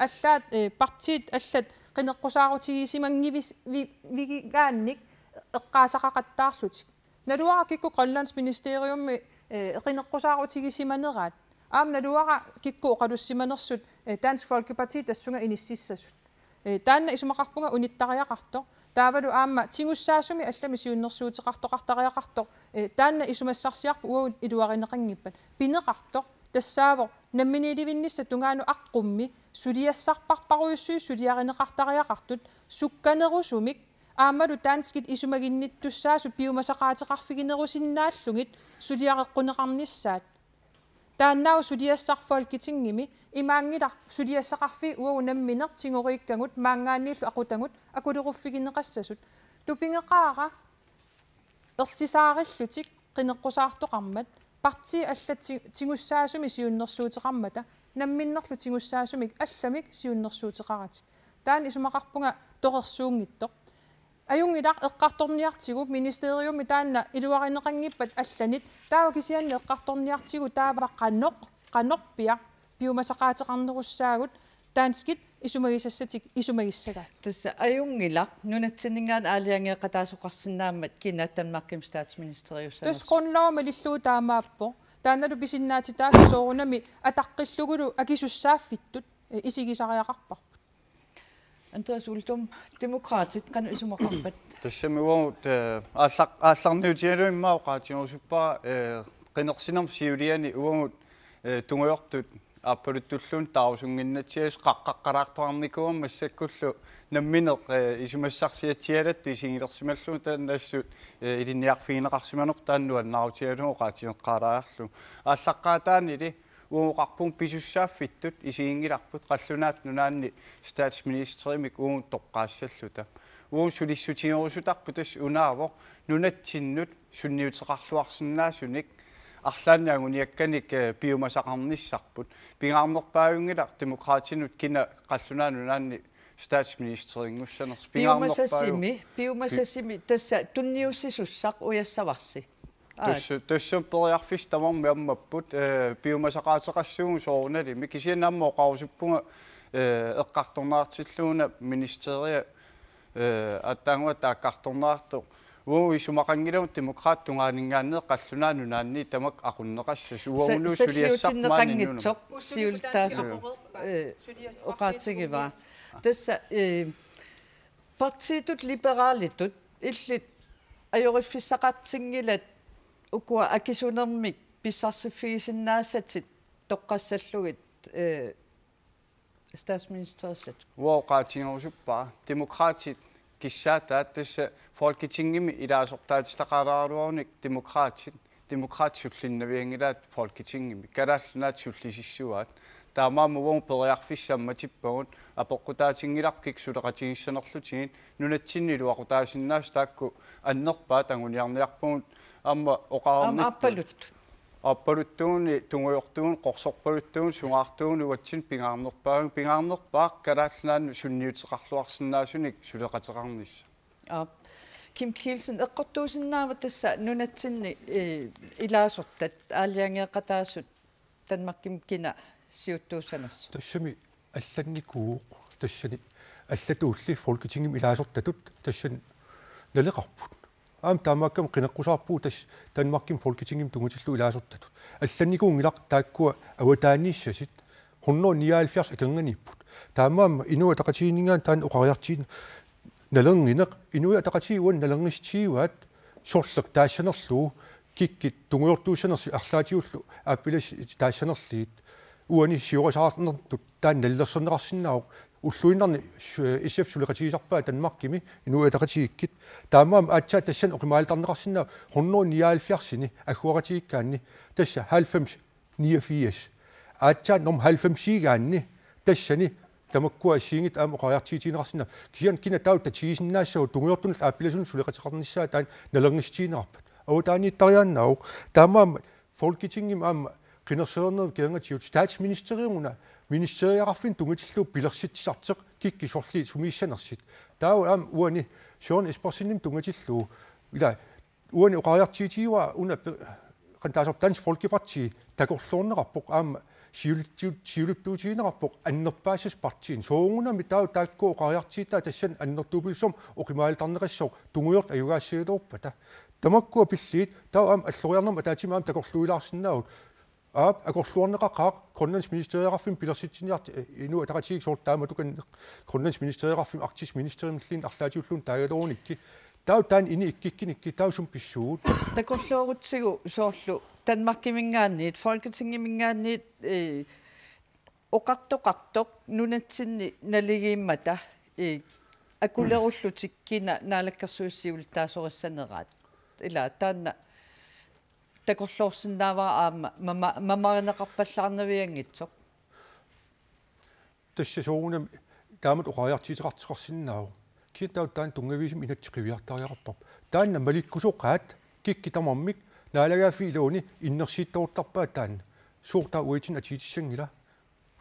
Allaat, eh, partiit allat qineqqusaarutigisimanngivigis-, vi-, vigigaannik eqqaasaqaqattaarlutik. Naluara kikkut Grønlandsministeriumi, eh, qineqqusaarutigisimaneraat. Aamma naluara kikkut oqalussimanersut, eh, Dansk Folkeparti tassunga inississasut. Eh, taanna isumaqarpunga unittariaqartoq. Taavalu aamma tigussaasumik allamik siunnersuuteqartoqartariaqartoq. Eh, taanna isumassarsiarput uagut iluarineqanngippat. Pineqartoq tassaavoq namminiilivinnissap tungaanut aqqummi suliassarparparujussuit suliarineqartariaqartut sukkanerusumik aammalu danskit isumaginnittussaasut piumasaqaateqarfiginerusinnaallugit suliareqquneqarnissaat. Taannaavoq suliassaq Folketingimi, imaanngilaq suliassaqarfiit uagut nammineq tigoriikkagut maanngaanniillu aqutagut akuleruffigineqassasut. Tupigeqaara ersisaarillutik qineqqusaartoqarmat, partiit allat ti-, tigussaasumik siunnersuuteqarmata, namminnerlu tigussaasumik allamik siunnersuuteqaratik. Taanna isumaqarpunga torersuunngitsoq. Ajunngilaq eqqartorniartigu ministeriumi taanna iluarineqanngippat allanit, taava kisianni eqqartorniartigu taava qanoq, qanorpiaq piumasaqaateqarnerussaagut danskit isumagisassatik isumagissagaat. Tassa ajunngilaq nunatsinninngaanniit aalajangeeqataasoqarsinnaammat kina Danmarkimi statsministeriussanersoq. Tassa grundlov malillugu taamaappoq. Taannalu pisinnaatitaaffik soorunami ataqqillugulu akisussaaffittut, eh, isigisariaqarparput. Andreas Uldum, Demokraatit, qanoq isumaqarpat? Tassami uagut, eh, aallaq-, aallarniutigalugu immaqa oqaatigerusuppara, eh, qinersinermi siuliani uagut, eh, tungujortut aappaluttuulluunniit taarusunnginnatsialassuaq qaqqaqqalaartoqarnikuugama massakkullu nammineq, eh, isumassarsiatsialattut isigilersimallugu taanna assut, eh, ilinniarfigineqarsimanerput taanna nuannaarutigalugu oqaatigeqqaalaariarlugu. Aallaqqaataanili uagut oqarpunga pisussaaffittut isiginngilarput Qallunaat Nunaanni statsministerimik uagut toqqaassalluta. Uagut sulissutigerusutarput tassa unaavoq nunatsinnut sunniuteqarluarsinnaasunik arlaannik anguniakkanik, eh, piumasaqarnissarput. Pingaarnerpaajunngilaq Demokraatinut kina Qallunaat Nunaanni statsministerinngussanersoq. Pingaarnerpaaju- Piumasasimi, piumasasimi tassa tunniussisussaq Ujassaq Varsi. Aat. Tassa, tassami periarfissat tamarmik ammapput, eh, piumasaqaateqassuugut soorunalimi. Kisianni aamma oqarusuppunga, eh, eqqartorneqartillugu una ministeria, eh, aatsaannguaq taakkartorneqartoq. Uagut isumaqanngilagut Demokraatit tungaaninngaanniit Qallunaat Nunaanni tamakku aqunneqassasut. Uagullu suliassaq maani nunami. Sa-, salliutinneqanngitsoq siulittaasoq, eh, oqaatigivaa. Tassa, eh, partiitut Liberalitut illit ajoriffissaqartinngilat ukua akisunermik pissarsiffigisinnaasatit toqqassallugit, eh, statsministerissatut? Uanga oqaatigerusuppara Demokraatit kissaataat tassa Folketingimi ilaasortaatitaqalaaraluarunik Demokraatit, Demokraatit sullinnavianngilaat Folketingimi. Kalaallit Nunaat sullisissuaat. Taamaammat uagut periarfissat ammatippagut apeqqutaatinngilarput kikku suleqatigissanerlutigit nunatsinni iluaqutaasinnaasut taakku annerpaat anguniarniarpagut aamma oqarnittut. Aamma aappaluttugut. Aappaluttugut, tungujortugut, qorsorpaluttugut, sungaartugut, uatsinnut pingaarnerpaagut, pingaarnerpaaq Kalaallit Nunaannut sunniuteqarluarsinnaasunik suleqateqarnissaq. Aap. Kim Kielsen, eqqortuusinnaava tassa nunatsinni, eh, ilaasortat aalajangeeqataasut Danmarkimi kina siuttuussanersoq? Tassami allannikuuvoq, tassani allatuulli Folketingimi ilaasortatut tassani naleqarput. Aamma taamaakkami qineqqusaarpugut tassa Danmarkimi Folketingimi tunngatillugu ilaasortatut. Allannikuunngilaq taakkua avataaniissasut hundrede nioghalvfjerds akornanniipput. Taamaammat Inuit Ataqatigiinninngaanniit taanna oqariartuutit nalornineq, Inuit Ataqatigiit uani nalornissutigivaat sorleq taassanerlugu, kikkut tungujortuussanersut arlaatigullu aappilassat taassanerlugit. Uani siorasaarnertut taanna nalilersorneqarsinnaavoq, ulluinnarni su-, S F suleqatigisarpaat Danmarkimi Inuit Ataqatigiikkut. Taamaammat aatsaat tassani oqimaalerneqarsinnaavoq hundrede nioghalvfjerdsini agguaqatigiikkaanni, tassa halvfems niogfirs. Aatsaat nummer halvfemsiigaanni tassani tamakkua assigiinngitsut aamma oqariartuutigineqarsinnaavoq. Kisianni kina taava tatigisinnaassagut tungujortunullu aappilasunut suleqateqarnissaa taanna nalornissutigineqarpat? Avataaniittariaannaavoq. Taamaammat Folketingimi aamma qinersinermi kingornatigut statsministeriuna ministeriaqarfinni tunngatillugu pilersitsisartoq kikkut sorliit sumiissanersut. Taava aamma uani Søren Espersenimut tunngatillugu, ila, uani oqariartuutigivaa una pe-, qanoq taasarpa, Dansk Folkeparti takorloorneqarpoq aamma siulitsiu-, siulittuutigineqarpoq annerpaassasoq partiini. Soorunami taava taakku oqariartuutaat tassani annertuupilussamik oqimaalertarneqassasoq tungujortut ajugaassagaluarpata. Tamakkua pillugit taava aamma alloriarnermut ataatsimut aamma takorluuilaarsinnaavugut. Aap, akorluarneqaqaaq, Grønlands ministeriaqarfimmi pilersitsiniartoq, eh, Inuit Ataqatigiit soorlu taamatukanneq, Grønlands ministeriaqarfimmi Arktisk Ministerimilluunniit arlaatigulluunniit taagaluarunikkit. Taava taanna ini ikkikkunikkit, taava sumut pissuugut? Takorloorutsigu soorlu Danmarkiminngaanniit, Folketingiminngaanniit, eh, oqartoqartoq nunatsinni naligiimmata, eh, akulerullutik kina naalakkersuisut siulittaasorissaneraat. Ila taanna takorloorsinnaavara aamma mama-, mamarineqarpallaarnavianngitsoq. Tassa soorunami taamatut oqariartuuteqartoqarsinnaavoq. Kisianni taava taanna tunngaviusumik inatsit qiviartariaqarparput. Taanna malikkusoqaat kikkut tamarmik naalagaaffiit iluanni innersuuttoruttarpaat taanna. Sooq taava uatsinnut atuutissanngila?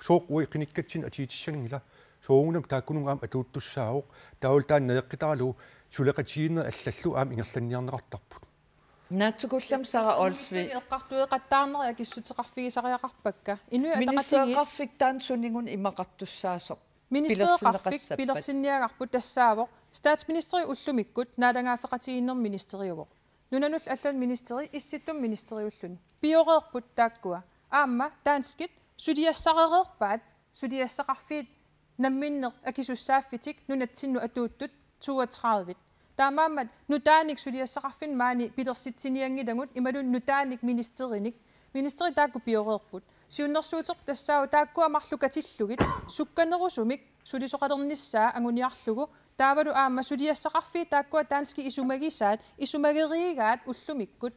Sooq uagut qinikkatsinnut atuutissanngila? Soorunami taakkununnga aamma atuuttussaavoq. Taavalu taanna najoqqutaralugu suleqatigiinnerit allallu aamma ingerlanniarneqartarput. Naatsukullammik Sara Olsvig. Eqqartueqattaarnerit akissuteqarfigisariaqarpakka. Inuit Ataqatigiit. Ministereqarfik taanna suninnguaq imaqartussaasoq? Ministereqarfik pilersinneqassappat? Pilersinniagarput tassaavoq statsministeri ullumikkut naalagaaffeqatigiinnermi ministeriuvoq. Nunanullu allani ministeri, issittumi ministeriulluni. Pioreerput taakkua. Aamma danskit suliassarereerpaat, suliassaqarfiit namminneq akisussaaffitik nunatsinnut atuuttut toogtredive. Taamaammat nutaanik suliassaqarfinni maani pilersitsinianngilagut imaluunniit nutaanik ministerinik. Ministeri taakku pioreerput. Siunnersuuterput tassaavoq taakkua marluk katillugit sukkanerusumik sulisoqalernissaa anguniarlugu. Taavalu aamma suliassaqarfiit taakkua danskit isumagisaat, isumageriigaat ullumikkut.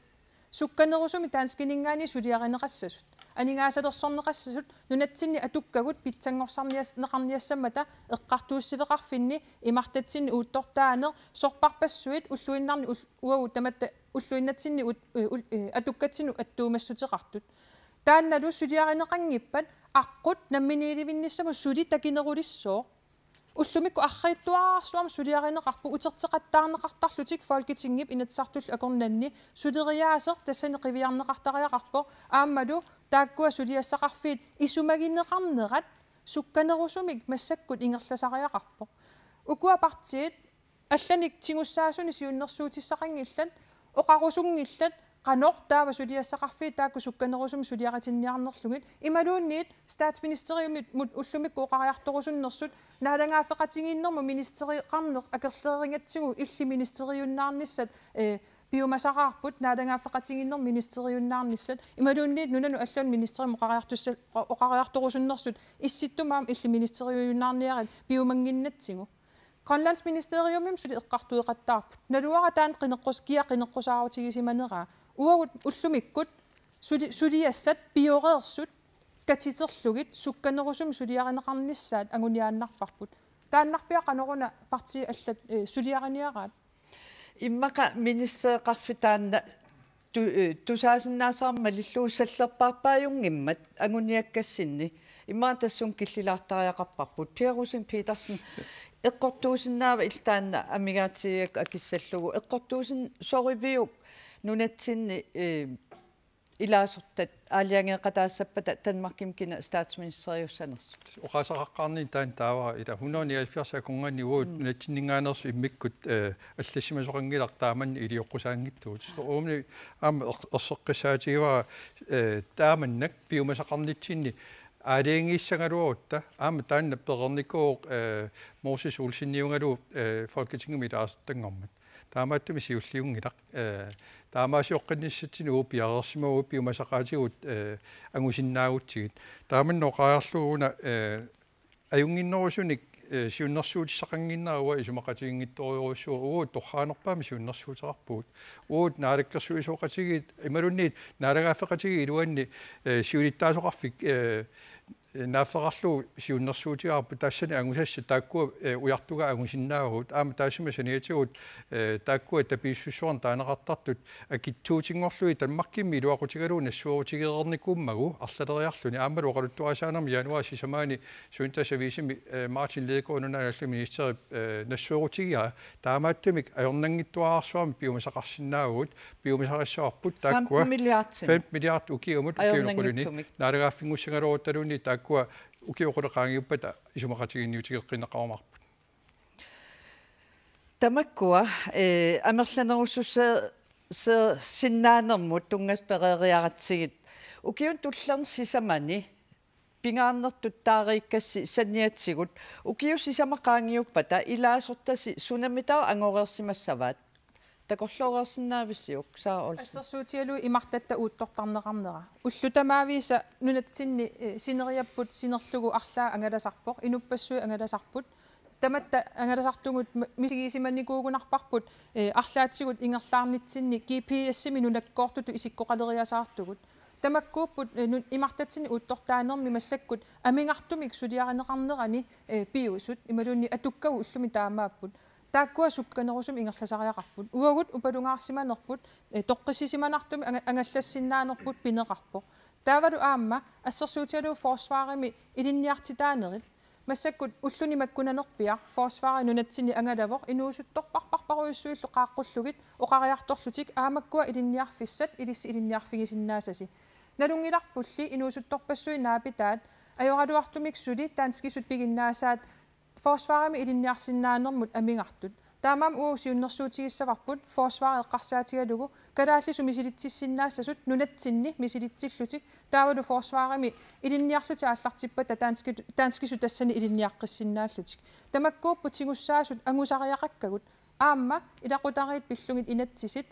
Sukkanerusumik danskininngaanniit suliarineqassasut, aningaasalersorneqassasut nunatsinni atukkagut pitsanngorsarnias-, neqarniassammata eqqartuussiveqarfinni, imartatsinni uuttortaaneq, sorpassuit ulluinnarni ul-, uagut tamatta ulluinnatsinni ut-, u-, ul-, eh, atukkatsinnut attuumassuteqartut. Taannalu suliarineqanngippat aqqut namminiilivinnissamut suli takinerulissooq. Ullumikkut arriitsuararsuarmik suliarineqarput uterteqattaarneqartarlutik Folketingip Inatsisartullu akornanni, suleriaaseq tassani qiviarneqartariaqarpoq, aammalu taakkua suliassaqarfiit isumagineqarnerat sukkanerusumik massakkut ingerlasariaqarpoq. Ukua partiit allanik tigussaasunik siunnersuutissaqanngillat, oqarusunngillat, qanoq taava suliassaqarfiit taakku sukkanerusumik suliaritinniarnerlugit, imaluunniit statsministeriumit mut ullumikkut oqariartorusunnersut, naalagaaffeqatigiinnermut ministereqarneq akerlerigatsigu illit ministeriunnaarnissat, eh, piumasaraarput, naalagaaffeqatigiinnermut ministeriunnaarnissat, imaluunniit nunanut allanut ministerimut oqariartussa-, oqa-, oqariartorusunnersut, issittumi aamma illit ministeriunnaarniarit piumannginnatsigu. Grønlandsministeriumimi suli eqqartueqattaarput. Naluara taanna qineqqus-, kia qineqqusaarutigisimaneraa. Uagut ullumikkut suli-, suliassat pioreersut katiterlugit sukkanerusumik suliarineqarnissaat anguniaannarparput. Taannarpiaq qanoruna partiit allat, eh, suliariniaraat? Immaqa ministereqarfik taanna tu-, eh, tusaasinnaasarami malillugu sallerpaarpaajunngimmat anguniakkassinni. Immaqa tassunga killilaartariaqarparput. Per Rosing Petersen, eqqortuusinnaava illit taanna amigaatigigakku akissallugu? Eqqortuusin-, soriviuk nunatsinni, eh, ilaasortat aalajangeeqataassappata Danmarkimi kina statsministeriussanersut. Oqaaseqaqqaarnini taanna taava ila hundrede nioghalvfjerds akornanni uagut nunatsinninngaanneersut immikkut, eh, allassimasoqanngilaq taamannak ilioqqusaanngitsugut. Uumni aamma er-, erseqqissaatigivara, eh, taamannak piumasaqarnitsinni aalajangiissagaluarutta aamma taanna pereernikuuvoq, eh, Moses Olseniugalu, eh, Folketingimi ilaasortanngormat. Taamaattumik siulliunngilaq. Eh, taamaasioqqinnissatsinnut uagut piareersimavugut piumasaqaatigut, eh, angusinnaagutsigit. Taamannooqaarluuna, eh, ajunnginnerusunik, eh, siunnersuutissaqannginnera uanga isumaqatiginngitsorujussuuvoq, uagut torraanerpaamik siunnersuuteqarpugut. Uagut naalakkersuisooqatigiit imaluunniit naalagaaffeqatigiit iluanni, eh, siulittaasoqarfik, eh, naaffeqarlugu siunnersuutigaarput tassani angusassat taakkua, eh, ujartugaat angusinnaavagut. Aamma taassuma saniatigut, eh, taakkua tapiissussuarnik taaneqartartut akitsuutinngorlugit Danmarkimi iluaqutigalugu nassuerutigereernikuummagu arlaleriarluni aammalu oqaluttuarisaanermi januaarip sisamaani Sunit Aviisimi, eh, Martin Lidegaard nunanut allallu ministerip, eh, nassuerutigigaa taamaattumik ajornanngitsuararsuarmik piumasaqarsinnaavagut, piumasarissavarput taakkua femten milliard. Femten milliard ukiumut ukiulequluni. Ajornanngitsumik. Naalagaaffinngussaagaluaruttaluunniit taakkua ukioq qulip qaangiuppata isumaqatiginniutigeqqinneqarumaarput. Tamakkua, eh, amerlanerussusse-, se-, sinnaanermut tunngasut pereeriaratsigit. Ukiuni tullerni sisamani pingaarnertut taariikkassi saniatigut. Ukiut sisamat qaangiuppata ilaasortasi sunamitaava angoreersimassavaat? Takorlooreersinnaavisiuk, Sara Olsen? Assersuutigalugu imartatta uuttortarneqarnera. Ullut tamaviisa nunatsinni, eh, sineriapput sinerlugu arlaat angalasarpoq, inuppassuit angalasarput. Tamatta angalasartugut m-, misigisimanikuugunarparput, eh, arlaatigut ingerlaarnitsinni G P S-imi nunakkoortutut isikkoqaleriasaartugut. Tamakkuupput, eh, nu-, imartatsinni uuttortaanermi massakkut amigartumik suliarineqarnerani, eh, piusut, imaluunniit atukkavut ullumi taamaapput. Taakkua sukkanerusumik ingerlasariaqarput. Uagut upalungaarsimanerput, eh, toqqissisimanartumik anga-, angallassinnaanerput pineqarpoq. Taavalu aamma assersuutigalugu forsvarimi ilinniartitaanerit. Massakkut ulluni makkunanerpiaq forsvari nunatsinni angalavoq inuusuttorparparparujussuillu qaaqqullugit oqariartorlutik aamma makkua ilinniarfissat ilissi ilinniarfigisinnaasasi. Nalunngilarpulli inuusuttorpassuit naapitaat ajoraluartumik suli danskisut piginnaasaat forsvarimi ilinniarsinnaanermut amigartut. Taamaammat uagut siunnersuutigissavarput forsvari eqqarsaatigalugu kalaallisut misilitsisinnaassasut nunatsinni misilitsillutik taavalu forsvarimi ilinniarlutik aallartippata danskit-, danskisut tassani ilinniaqqissinnaallutik. Tamakkuupput tigussaasut angusariaqakkagut aamma ilaqutariit pillugit inatsisit,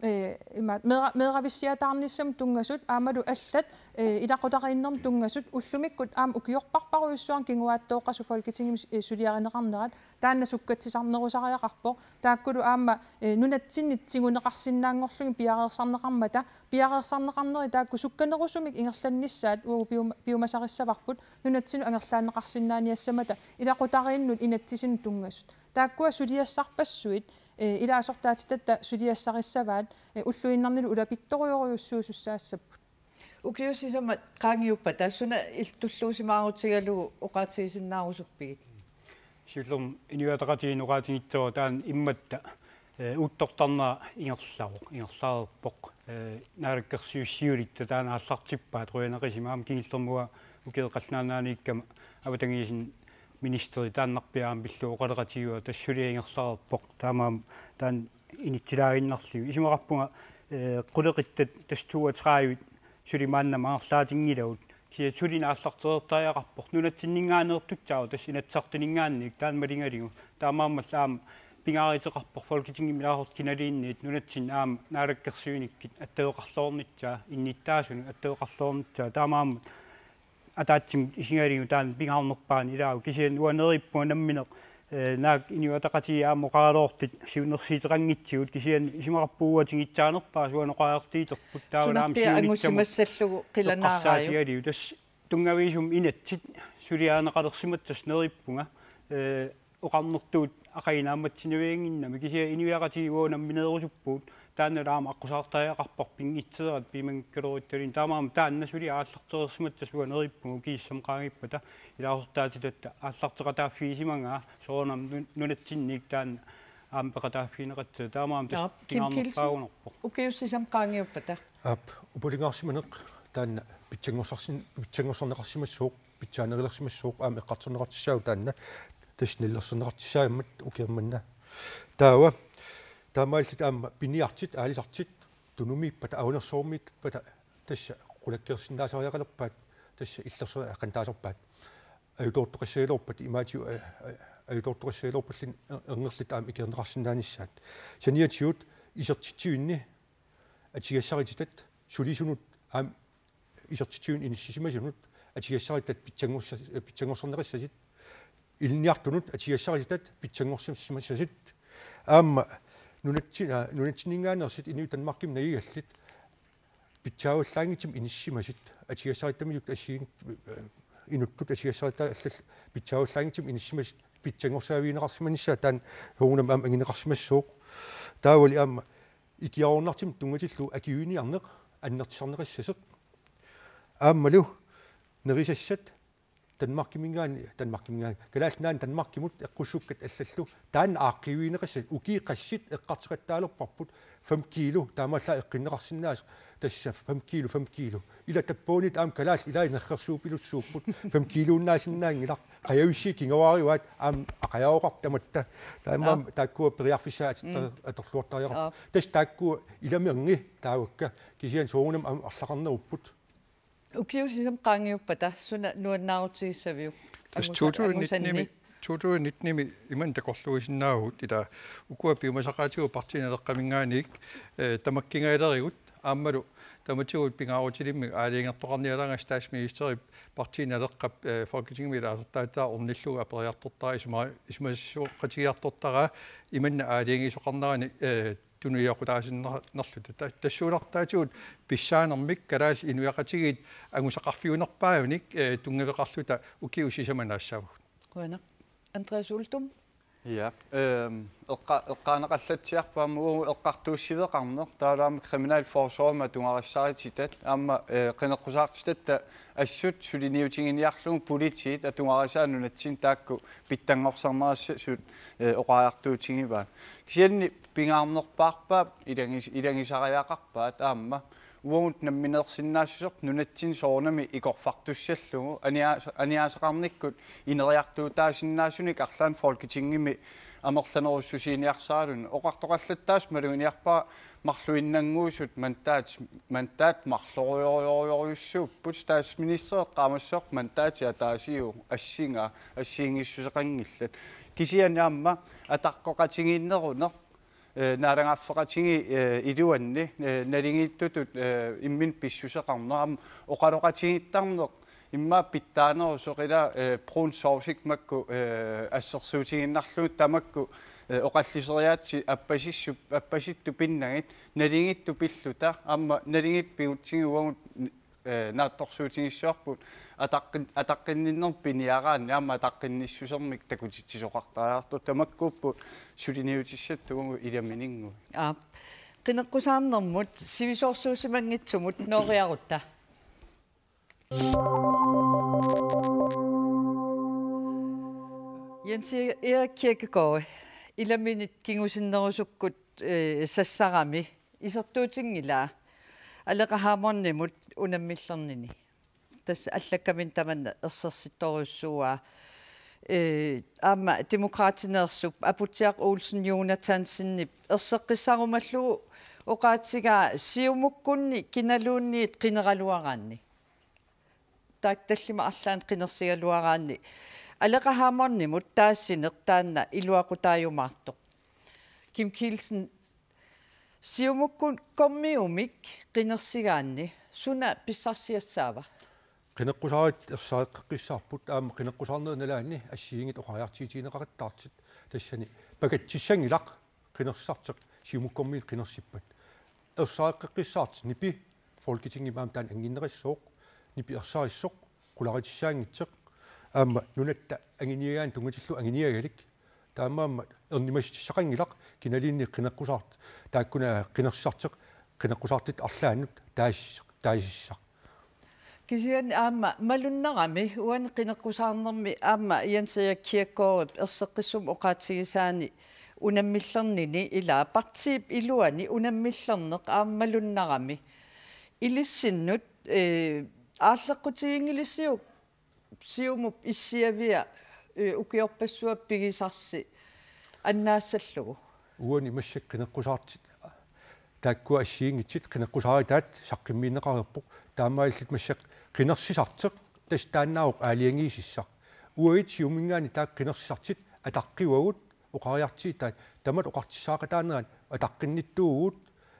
eh, ima meera-, meeravissiataarnissamut tunngasut aammalu allat, eh, ilaqutariinnermut tunngasut ullumikkut aamma ukiorparparujussuarnik kinguaattooqqasoq Folketingimi, eh, suliarineqarnerat taanna sukkatsisarnerusariaqarpoq. Taakkulu aamma, eh, nunatsinnit tiguneqarsinnaanngorlugit piareersarneqarmata, piareersarneqarneri taakku sukkanerusumik ingerlannissaat uagut piuma-, piumasarissavarput nunatsinnut angerlaanneqarsinnaaniassammata ilaqutariinnut inatsisinut tunngasut. Taakkua suliassarpassuit, eh, ilaasortaatitatta suliassarissavaat, eh, ulluinnarnilu ulapittorujorujussuusussaassapput. Ukiut sisamat qaangiuppata suna illit tulluusimaarutigalugu oqaatigisinnaarusuppigit? Siullermik Inuit Ataqatigiinni oqaatigissavara taanna immaqa, eh, uuttortarnera ingerlavoq, ingerlareerpoq. Eh, naalakkersuisut siulitta taanna aallartippaat, qujanaqisima aamma kingullermik ukiut qallunaat nunaanniikkama avatangiisinni ministeri taannarpiaq aamma pillugu oqaloqatigaara, tassa suliaq ingerlareerpoq. Taamaammat taanna initsilaaginnarlugu. Isumaqarpunga, eh, qulequttat tassa toogtredive suli maannamut angerlaatinngilagut. Kisianni suli aallartereertariaqarpoq. Nunatsinninngaanneertussaavoq tassa Inatsisartuninngaanniit taanna malugaligu. Taamaammallu aamma pingaaruteqarpoq Folketingimi ilaasortat kinaluunniit nunatsinni aamma naalakkersuinikkut attaveqarluarnissaa, innuttaasunut attaveqarluarnissaa. Taamaammat ataatsimut isigalugu taanna pingaarnerpaani ilaavoq, kisianni uanga neriuppunga nammineq, eh, naak Inuit Ataqatigiit aamma oqaraluartut siunnersuuteqanngitsigut, kisianni isumaqarpunga uanga tigusaanerpaasaq uanga oqariartuuterput taavalu aamma sunarpiaq siunissami angusimassallugu qilanaaraajuk. Eqqarsaatigalugu tassa tunngaviusumik inatsit suliarineqalersimassasut neriuppunga, eh, oqarnertut aqagu naammassinaviannginnami, kisianni inuiaqatigiit uagut nammineerusuppugut, taannalu aamma aqqusaartariaqarparput pinngitsoorata piumanngikkaluaruttaluunniit, taamaammat taanna suli aallartereersimassasut uanga neriuppunga ukiut sisamat qaangiuppata ilaasortaatitatta aallarteqataaffigisimagaa soorunami nun-, nunatsinniit taanna aamma peqataaffigineqassaagut, taamaammat tassa Aap, Kim Kielsen. Pingaarnerpaagunarpoq. Ukiut sisamat qaangiuppata. Aap, upalingaarsimaneq taanna pitsanngorsarsin-, pitsanngorsarneqarsimassooq, pitsaanerulersimassooq, aamma eqqartorneqartussaasoq taanna, tassa nalilersorneqartussaammat ukiormanna. Taava, taamaalillutik aamma piniartut, aalisartut, tunumiippata, avanersuarmiippata, tassa qulakkeersinnaasariaqalerpaat, tassa illersorneqartarpaat. Ajutoortoqassagaluarpat imaatigut, a-, a-, ajutoortoqassagaluarpallutik er-, erngerlutik aamma ikiorneqarsinnaanissaat. Saniatigut isertitsivinni atugassarititatta sulisunut aamma isertitsivinni inissisimasunut atugassarititatta pitsanngorsa-, pitsanngorsarneqassasut, ilinniartunut atugassarititatta pitsanngorsarsimassasut. Aamma nunatsi-, aa, nunatsinninngaanneersut inuit Danmarkimut nagigallit pitsaavallaanngitsumik inissisimasut, atugassarittamikkut assigiinngitsut, eh, inuttut atugassarittaat allallu pitsaavallaanngitsumik inissisimasut pitsanngorsaavigineqarsimanissaat, taanna soorunami aamma angineqarsimassooq. Taavali aamma ikiaroornartumik tunngatillugu akueriniarneq annertusarneqassasoq. Aammalu nerisassat Danmarkiminngaanniit, Danmarkiminngaanniit, Kalaallit Nunaanniit Danmarkimut eqqussukkat allallu taanna aaqqiivigineqassasoq, ukiut qassit eqqartoqattaalerparput, fem kilo, taamaallaat eqqunneqarsinnaasoq, tassa fem kilo, fem kilo. Ila tappavunit aamma kalaallit ilaat nerrersuupilussuupput, fem kiluinnaasinnaanngilaq, qajavissi kinguaarivaat aamma aqajaroqartut tamatta. Taamaammat Aap. taakkua periarfissaat atit-, Mm. atorluartariaqarput. Aap. Tassa taakkua ilaminngi taavakka, kisianni soorunami aamma arlaqarnerupput. Ukiut sisamat qaangiuppata suna nuannaarutigissaviuk? Tassa Angusa-, to tusind nitten-imi, angusanni. to tusind nitten-imi imannak takorluuisinnaavugut, ila ukua piumasaqaatigut Partii Naleqqaminngaanniit, eh, tamakkingajalerigut, aammalu tamatigut pingaarutilimmik aalajangertoqarnialaangassi statsministerip Partii Naleqqap, eh, Folketingimi ilaasortaatitaasoq ornillugu aperiartortara, isuma-, isumassaqatigiartortara, imannak aalajangiisoqarnerani, eh, tunuliaqutaasinnerluta. Ta-, tassuunartaatigut pissaanermik kalaallit inuiaqatigiit angusaqarfiunerpaamik, eh, tunngaveqarluta ukiut sisamat naassaavagut. Qujanaq. Andreas Uldum. Ja, ehm, eqqa-, eqqaaneqallatsiarpoq aamma uagut eqqartuussiveqarneq, taavalu aamma kriminalforsorgimut atugarissarititatta, aamma, eh, qineqqusaartitatta assut suliniutiginiarlugu politiit atugarisaat nunatsinni taakku pitsanngorsarneqassasut, eh, oqariartuutigivaat. Kisianni pingaarnerpaarpaat ilagis-, ilagisariaqarpaat aamma uagut nammineersinnaassuseq nunatsinni soorunami ikorfartussallugu, aniaasa-, aniaaseqarnikkut ineriartuutaasinnaasunik arlaannik Folketingimi amerlanerussusiiniarsaralugu. Oqartoqallattaasut maluginiarpara marluinnannguusut mandaat-, mandaat marloriorujussuupput, statsministeri eqqaamassavarput mandaatit ataasiuvoq, assinga, assigiinngissuseqanngillat. Kisianni aamma ataqqeqatigiinneruneq, eh, naalagaaffeqatigiit, eh, iluanni, eh, naligiittutut, eh, imminut pissuseqarneq, aamma oqaloqatigiittarneq immaqa pitsaanerusoq, ila, eh, brun sovsik makku, eh, assersuutigiinnarlugu tamakku, eh, oqalliseriaatsit appasissu-, appasittut pinnagit, naligiittut pilluta, aamma naligiittut pigutsigit uagut, eh, naatsorsuutigissavarput ataqqin-, ataqqinninnermik piniaraanni aamma ataqqinnissusermik takutitsisoqartariaqartoq, tamakkuupput suliniutissatut uagut ilamininnguit. Aap. Qineqqusaarnermut sivisoorsuusimanngitsumut nooriarutta. Jens Erik Kirkegaard, ilaminit kingusinnerusukkut, eh, sassarami isertuutinngilaa Aleqa Hammondimut unammillernini. Tassa allakkaminnik tamanna ersersittorujussuuaa. Eh, aamma Demokraatineersup Aputsiaq Olsen Jonathansenip erseqqissarumallugu oqaatigaa Siumukkunni kinaluunniit qineraluaraanni. Taakku tallimat arlaanni qinersigaluaraanni. Aleqa Hammondimut taassineq taanna iluaqutaajumaartoq. Kim Kielsen, Siumukkunni kommiumik qinersigaanni suna pissarsiassaava? Qineqqusaarit ersareqqeqqissaarput, aamma qineqqusaarnerup nalaani assigiinngitsut oqariartuutigineqaqattaartut, tassani pakatsissanngilaq qinersisartoq Siumukkormiit qinersippat. Ersareqqeqqissaartut, nipi Folketingimi aamma taanna annginneqassooq, nipi ersarissoq, qularitissaanngitsoq, aamma nunatta anguniagaanni tunngatillugu anguniagalik. Taamaammat ernumassutissaqanngilaq kinaluunniit qineqqusaartut, taakkuna qinersisartoq qineqqusaartut arlaannut taasissaq, taasissaq. Kisianni aamma malunnarami uani qineqqusaarnermi aamma Jens Erik Kirkegaardip erseqqissumik oqaatigisaani Unammillernini ila partiip iluani unammillerneq aamma malunnarami. Ilissinnut, eh, aalleqqutiginngilisiuk Siumup issiavia, eh, ukiorpassuit pigisarsi annaassallugu? Uani massakkut qineqqusaartut taakkua assigiinngitsut qineqqusaarutaat saqqummiunneqareerpoq. Taamaalillutik massakkut qinersisartoq tassa taannaavoq aalajangiisissaq. Uagut Siumuminngaanniit taakku qinersisartut ataqqivagut oqariartuutaat, tamat oqartussaaqataanerat ataqqinnittuuvugut.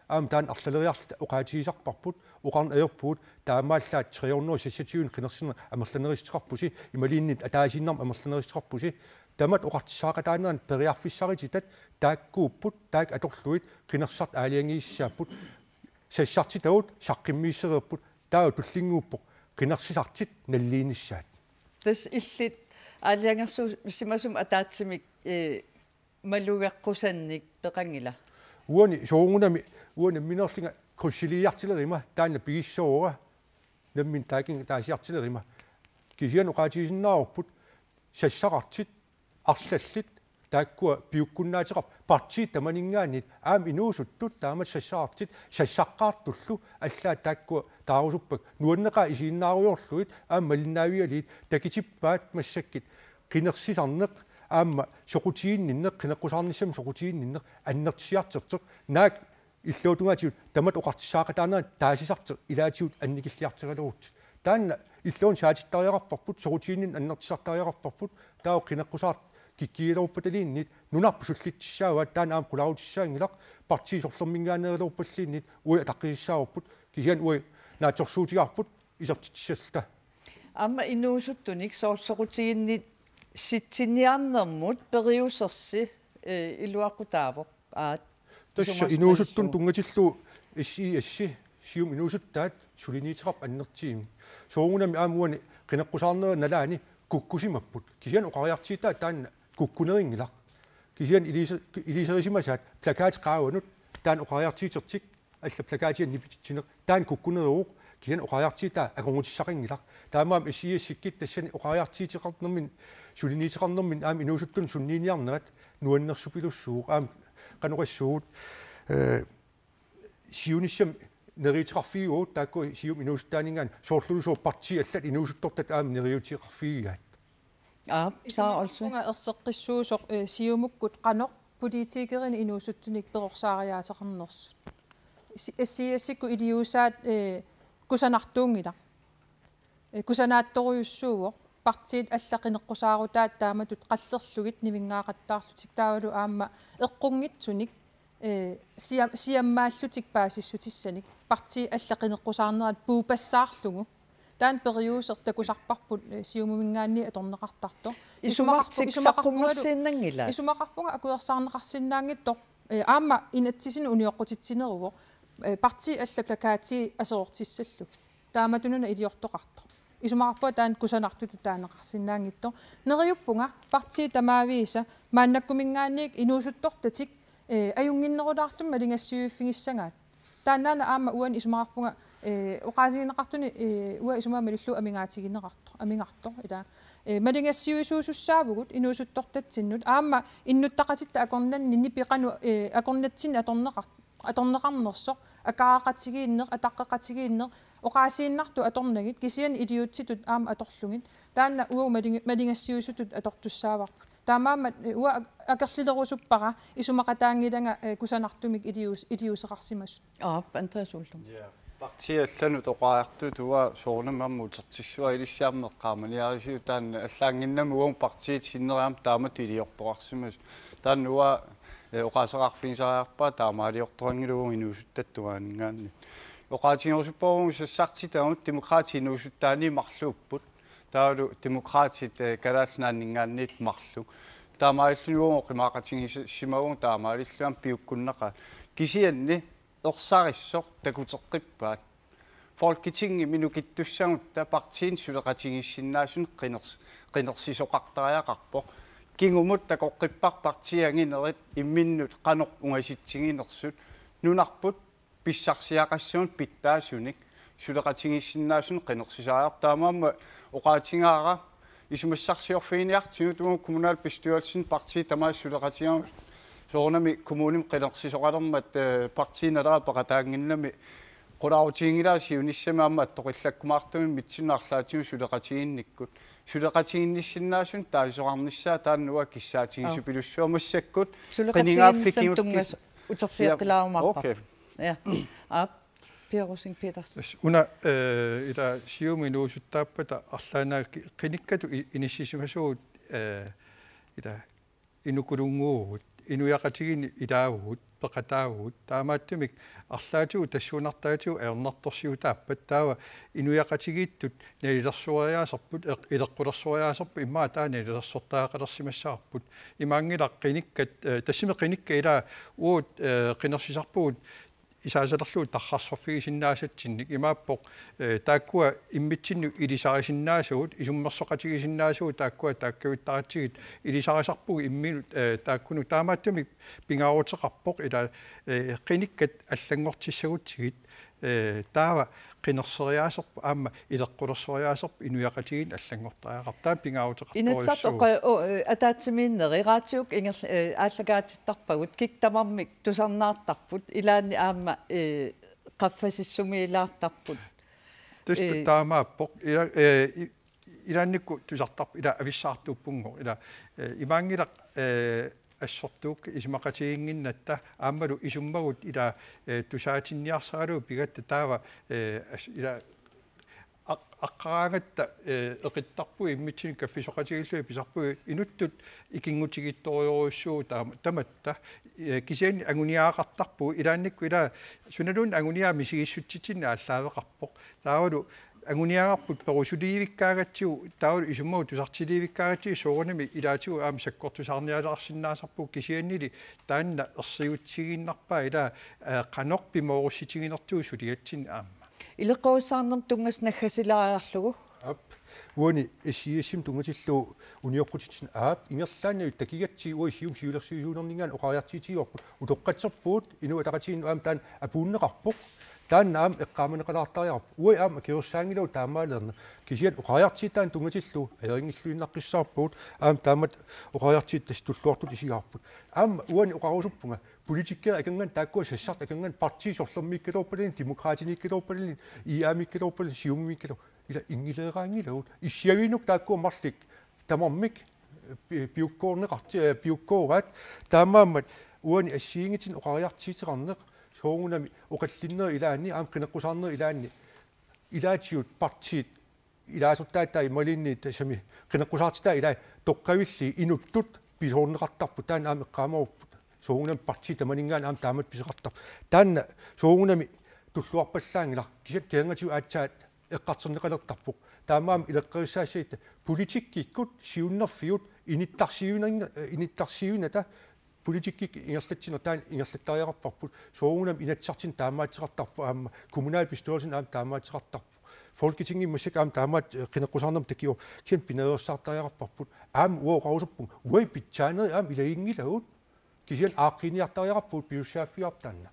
Aamma taanna arlaleriarluta oqaatigisarparput, oqarneq ajorpugut, taamaallaat tre hundrede seksogtyve qinersineq amerlanerusuteqarpusi, imaluunniit ataasiinnarmik amerlanerusuteqarpusi. Tamat oqartussaaqataanerat periarfissarititat taakkuupput, taakku atorlugit qinersisartut aalajangiisissaapput. Sassartitagut saqqummiussereerput, taava tullinnguuppoq qinersisartut nalliinnissaat. Tassa illit aalajangersuusimasumik ataatsimik, eh, malugeqqusannik peqanngila? Uani soorunami, uani nammineerlunga krydsiliiartileruma taanna pigissoora, nammineq taakkunannga ataasiartileruma. Kisianni oqaatigisinnaavarput sassaqartut arlallit taakkua piukkunnaateqarput partiit tamaninngaanniit, aamma inuusuttut taamatut sassaqartut sassaqqaartullu allaat taakkua taarusuppakka, nuanneqaat isiginnaarujoorlugit aamma malinnaavigalugit. Takutippaat massakkut qinersisarneq aamma soqutiginninneq, qineqqusaarnissamut soqutiginninneq annertusiartortoq, naak illuatungaatigut tamat oqartussaaqataanerat taasisartoq ilaatigut annikilliartigaluarutsigu. Taanna illuanut saatittariaqarparput, soqutiginninneq annertusartariaqarparput, taava qineqqusaartut kikkuugaluarpataluunniit nunarput sullittussaavaat, taanna aamma qulaarutissaanngilaq. Partiit sorlerminngaanneeraluarpalluunniit uagut ataqqisissaavarput, kisianni uagut naatsorsuutigaarput isertitsissalluta. Aamma inuusuttunik soorlu soqutiginnitsiinniarnermut periusersi, eh, iluaqutaavoq. Aat. Tassa isumaga inuusuttut sumagissuugut tunngatillugu S I S, Siumup inuusuttaat suliniuteqarput annertuumik. Soorunami aamma uani qineqqusaarnerup nalaani kukkusimapput. Kisianni oqariartuutaat taanna kukkunerinngilaq. Kisianni iliuuser-, iliuuserisimasaat plakatit qaavanut taanna oqariartuutertik, allat plakatit nipititsineq, taanna kukkuneruvoq, kisianni oqariartuutaa akornutissaqanngilaq. Taamaammat S I S-ikkut tassani oqariartuuteqarnermini, suliniuteqarnermini aamma inuusuttunut sunniiniarnerat nuannersupilussuuvoq, aamma qanoq oqassuunga, eh, siunissami neriuuteqarfigaarput taakku Siumup inuusuttaaninngaanniit, soorlulusooq partiit allat inuusuttortatit aamma neriuuteqarfigigaat. Aap, Sara Olsvig. Isumaqarpunga erseqqissuusoq, eh, Siumukkut qanoq politikerinik inuusuttunik perorsaariaateqarnersut. S-, S I S-ikkut iliuusaat, eh, kusanartuunngilaq. Eh, kusanaattorujussuuvoq. Partiit allat qineqqusaarutaat taamatut qallerlugit nivinngaaqattaarlutik, taavalu aamma eqqunngitsunik, eh, sia-, siammaallutik paasissutissanik, partiit allat qineqqusaarnerat puupassaarlugu. Taanna periuseq takusarparput, eh, Siumuminngaanniit atorneqartartoq. Isumartik isumaqarpu-, isumaqarpungalu-, saqqummersiinnanngilaat. Isumaqarpunga akuersaarneqarsinnaanngitsoq, eh, aamma inatsisinik unioqqutitsineruvoq, eh, partiit allat plakatit aserortissallugit. Taamatut-una iliortoqartoq. Isumaqarpunga taanna kusanartutut taaneqarsinnaanngitsoq. Neriuppunga partiit tamaavisa maannakkuminngaanniit inuusuttortatik, eh, ajunnginnerulaartumik malugassiuiffigissagaat. Taannaana aamma uani isumaqarpunga, eh, oqaasigineqartuni, eh, uanga isumaga malillugu amigaatigineqartoq, amigartoq, ila. Eh, malugassiuisuusussaavugut inuusuttortatsinnut, aamma innuttaqatitta akornanni nipi qanoq, eh, akornatsinni atorneqar-, atorneqarnersoq, akaaqatigiinneq, ataqqeqatigiinneq, oqaasiinnartut atornagit, kisianni iliuutsitut aamma atorlugit. Taanna uagut maluga-, malugassiuisutut atortussaavarput. Taamaammat, eh, uanga ak-, akerlilerusuppara isumaqataanngilanga, eh, kusanartumik iliuus-, iliuuseqarsimasut. Aap, Andreas Uldum. Ja. Partiit allanut oqariartuutut uanga soorunami aamma utertissavara, ilissi aamma eqqaamaniarisiuk, taanna allaanngimmat uagut partiit sinneri aamma taamatut iliortoqarsimasut. Taanna uanga, eh, oqaaseqarfigisariaqarpara, taamaaliortoqanngilaq uagut inuusuttut tungaanninngaanniit. Oqaatigerusuppara uagut sassartitagut, Demokraatit inuusuttaanit marluupput. Taavalu Demokraatit, eh, Kalaallit Nunaanninngaanniit marluk. Taamaalilluni uagut oqimaaqatigiissimavugut, taamaalilluni aamma piukkunnaqaat. Kisianni ersarissoq takuteqqippaat. Folketingimi nukittussagutta partiinit suleqatigiissinnaasunut qiners-, qinersisoqartariaqarpoq. Kingumut takoqqippara partiit anginerit imminnut qanoq ungasitsiginersut. Nunarput pissarsiaqassagunik pitsaasunik suleqatigiissinnaasunut qinersisariaqarpoq. Taamaammat oqaatigaara isumassarsiorfiginiartigut uagut kommunalbestyrelsimi partiit tamaasa suleqatigaarput, Soorunami kommunimi qinersisoqalermat, eh, partiinalaaq peqataannginnami qulaarutiginngilaat siunissami aamma attoqillakkumaartumik mitsinnut arlaatigut suleqatigiinnikkut. Suleqatigiinnissinnaasunik taasisoqarnissaa taanna uanga kissaatigisoq Aa. pilussuaq massakkut. Suleqatigiinnissami qinigaaffigigut tunngas-, kis-, uterfigeqqilaarumaarpara. Ja, okay. Ja. Aap, Per Rosing Petersen. Yes, una, eh, ila Siumut inuusuttaappata arlaannaat ki-, qinikkatut i-, inissisimasugut, eh, ila inukulunnguuvugut, inuiaqatigiinni ilaavugut, peqataavugut, taamaattumik arlaatigut tassuunartaatigut ajornartorsiutaappat taava inuiaqatigiittut nalilersoriaasarput, eq-, ileqqulersoriaasarput, immaqa taava nalilersortariaqalersimassavarput. Imaanngilaq qinikkat, eh, tassami qinikkat ila uagut, eh, qinersisarpugut isaasalerlugu tarrarsorfigisinnaasatsinnik imaappoq, eh, taakkua immitsinnut ilisarisinnaasugut, isummersoqatigisinnaasugut, taakkua taakkavittaratsigit ilisarisarpugut imminnut, eh, taakkununnga taamaattumik pingaaruteqarpoq ila, eh, qinikkat allanngortissagutsigit, eh, taava qinerseriaaserput aamma ileqqulersoriaaserput inuiaqatigiinni allanngortariaqarpoq. Taanna pingaaruteqartorujussuuvoq. Inatsisartut oqa-, o-, eh, ataatsimiinnerit, raatiukkut inger-, eh, aallakaatittarpagut, kikkut tamarmik tusarnaartarput, ilaanni aamma, eh, qaffasissumiilaartarput. Tassa Eh. taamaappoq. Ila, eh, i-, ilaannikkut tusartarput, ila avissaartuuppunngooq, ila, eh, imaanngilaq, eh, assortuuk isumaqatigiinnginnatta aammalu isummagut ila, eh, tusaatinniarsaralugu pigatta taava, eh, as-, ila aq-, aqqaraangatta, eh, eqittarpugut immitsinnut kaffisoqatigiillugit pisarpugut inuttut ikinngutigiittorujussuuvugut taama-, tamatta, eh, kisianni anguniagaqartarpugut ilaannikkut ila sunaluunniit anguniagaa misigissutitsinnik aallaaveqarpoq. Taavalu anguniagarput perusuliivikkaangatsigu, taavalu isummagut tusartiliivikkaangatsigu soorunami ilaatigut aamma sakkortusaarnialersinnaasarpugut kisiannili taanna ersiutigiinnarpaa ila, eh, qanoq pimoorussutiginersugut suliatsinnik aamma. Ileqqorissaarnermut tunngasut naggasilaariarlugu. Aap, uani S I S-imut tunngatillugu unioqqutitsinni aap, ingerlaannaq takigatsigit uagut Siumup siulersuisuunerninngaanniit oqariartuutigaarput, utoqqatserpugut, Inuit Ataqatigiinnut aamma taanna apuunneqarpoq, taanna aamma eqqaamaneqalaartariaqarpoq, uagut aamma akisussaanngilagut taamaaliorneq, kisianni oqariartuutit taanna tunngatillugu, ajunngilluinnaqqissaarpugut, aamma taamatut oqariartuutit tassa tulluartutut isigaarput. Aamma uani oqarusuppunga, politikkerit akornanni taakkua sassartut akornanni partiit sorlermiikkaluarpallannik, Demokraatiniikkaluarpallannik, I A-miikkaluarpallannik, Siumumiikkaluar-, ila inngileeraanngilagut. Issiaviinuk taakkua marluk tamarmik pi-, piukkoorneqarti-, eh, piukkooraat, taamaammat uani assigiinngitsunik oqariartuuteqarneq, soorunami oqallinnerit ilaanni, aamma qineqqusaarnerit ilaanni, ilaatigut partiit ilaasortaat taava imaluunniit tassami qineqqusaartitat ilai toqqavillugit inuttut pisoorneqartarput, taanna aamma eqqaamavarput. Soorunami partiit tamaninngaanniit aamma taamatut pisoqartarput. Taanna soorunami tulluarpallaanngilaq, kisianni kingornatigut aatsaat eqqartorneqalertarpoq. Taamaammat ileqqorissaassagitta politikkikkut siunnerfigut inittarsiuinerni-, inittarsiuinata politikkikkut ingerlatsineq taanna ingerlattariaqarparput. Soorunami Inatsisartuni taamaattoqartarpoq aamma kommunalbestyrelsini aamma taamaattoqartarpoq. Folketingimi massakkut aamma taamaattoq qineqqusaarnermut takuvoq. Kisianni pinaveersaartariaqarparput. Aamma uanga oqarusuppunga, uagut pitsaanerit aamma ilaginngilagut. Kisianni aaqqiiniartariaqarpugut pisussaaffigaarput taanna.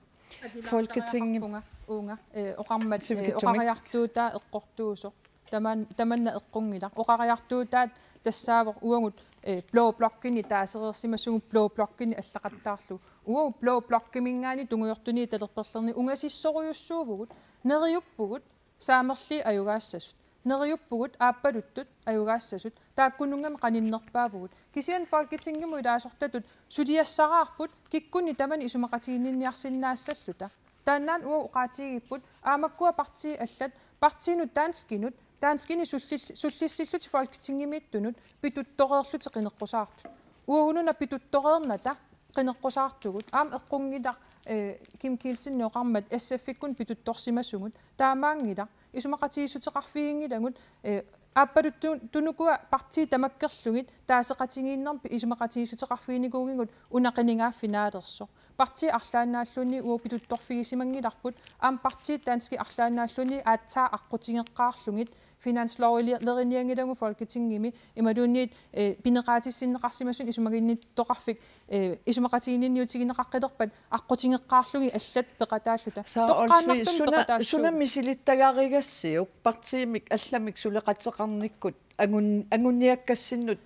Folketingimi. Uunga, eh, oqarmat, eh, Sivitsumik. Oqariartuutaat eqqortuusoq. Taman-, tamanna eqqunngilaq. Oqariartuutaat tassaavoq uagut, eh, blå blokkini taasereersimasugut blå blokkini allaqattaarlugu. Uagut blå blokkiminngaanniit tungujortuniit talerperlerni ungasissorujussuuvugut. Neriuppugut saamerliit ajugaassasut. Neriuppugut aappaluttut ajugaassasut. Taakkununnga qaninnerpaavugut. Kisianni Folketingimut ilaasortatut suliassaraarput kikkunnit tamanit isumaqatiginninniarsinnaassalluta. Taannaana uagut oqaatigigipput aamma makkua partiit allat partiinut danskinut, danskini sullil-, sullissillutik Folketingimiittunut pituttoreerlutik qineqqusaartut. Uagununa pituttoreernata qineqqusaartugut. Aamma eqqunngilaq, eh, Kim Kielsen oqarmat S F-ikkut pituttorsimasugut. Taamaanngilaq. Isumaqatigiissuteqarfiginngilagut, eh, aappaluttu-, tunukua partiit tamakkerlugit taaseqatigiinnermik isumaqatigiissuteqarfiginikuugigut una qinigaaffik naalersoq. Partiit arlaannaalluunniit uagut pituttorfigisimanngilarput, aamma partiit danskit arlaannaalluunniit aatsaat aqqutigeqqaarlugit, finanslovilerinianngilagut Folketingimi, imaluunniit, eh, pineqaatissinneqarsimasunut isumaginnittoqarfik, eh, isumaqatiginninniutigineqaqqilerpat aqqutigeqqaarlugit allat peqataalluta. Sara Olsvig, toqqaannartumik suna, peqataassuugut. Suna misilittagarigassiuk partiimik allamik suleqateqarnikkut angun-, anguniakkassinnut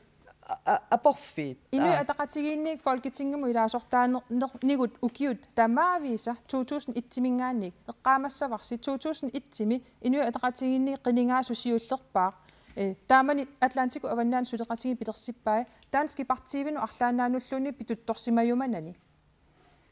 a-, a-, aporfiit. Inuit Aa. Ataqatigiinniit Folketingimut ilaasortaannigut ukiut tamaavisa to tusind et-imiingaanniit eqqaamassavarsi to tusind et-imi Inuit Ataqatigiinniit qinigaasut siullerpaaq. Eh, taamani Atlantikut avannaani suleqatigiit pilersippai danskit partiivinut arlaannaanulluunniit pituttorsimajumanani.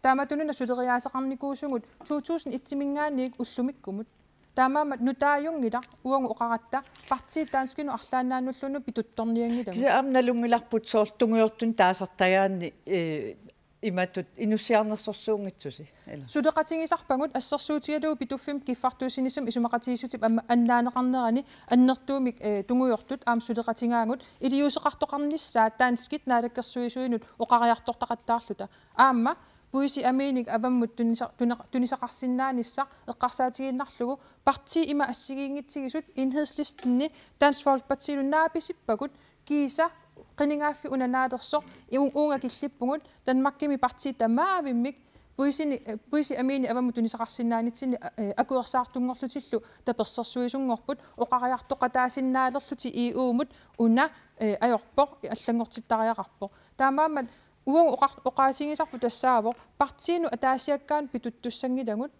Taamatununa suleriaaseqarnikuusugut to tusind et-imiingaanniit ullumikkumut. Taamaammat nutaajunngilaq uagut oqaratta partiit danskinut arlaannaanulluunniit pituttornianngillat. Kisianni aamma nalunngilarput soorlu tungujortumik taasartagaanni, eh, imatut inussiarnersorsuunngitsusi. Ila. Suleqatigisarpagut assersuutigalugu Pituffimmi kiffartuussinissamut isumaqatigiissutip aamma annaaneqarnerani annertuumik, eh, tungujortut aamma suleqatigaagut iliuuseqartoqarnissaat danskit naalakkersuisuinut oqariartortaqattaarluta. Aamma puisi amiinik avammut tunisa-, tuna-, tunisaqarsinnaanissaq eqqarsaatigiinnarlugu partii ima assigiinngitsigisut Enhedslisteni Dansk Folkepartilu naapisippagut kiisa qinigaaffik una naalersoq iu-, uunga killippugut Danmarkimi partiit tamaavimmik puisini, eh, puisi amiini avammut tunisaqarsinnaanitsinni, eh, akuersaartunngorlutillu tapersersuisunngorput oqariartoqataasinnaalerlutik E U-mut una, eh, ajorpoq, allanngortittariaqarpoq. Taamaammat uagut oqar-, oqaatigisarput tassaavoq partiinut ataasiakkaanut pituttussanngilagut,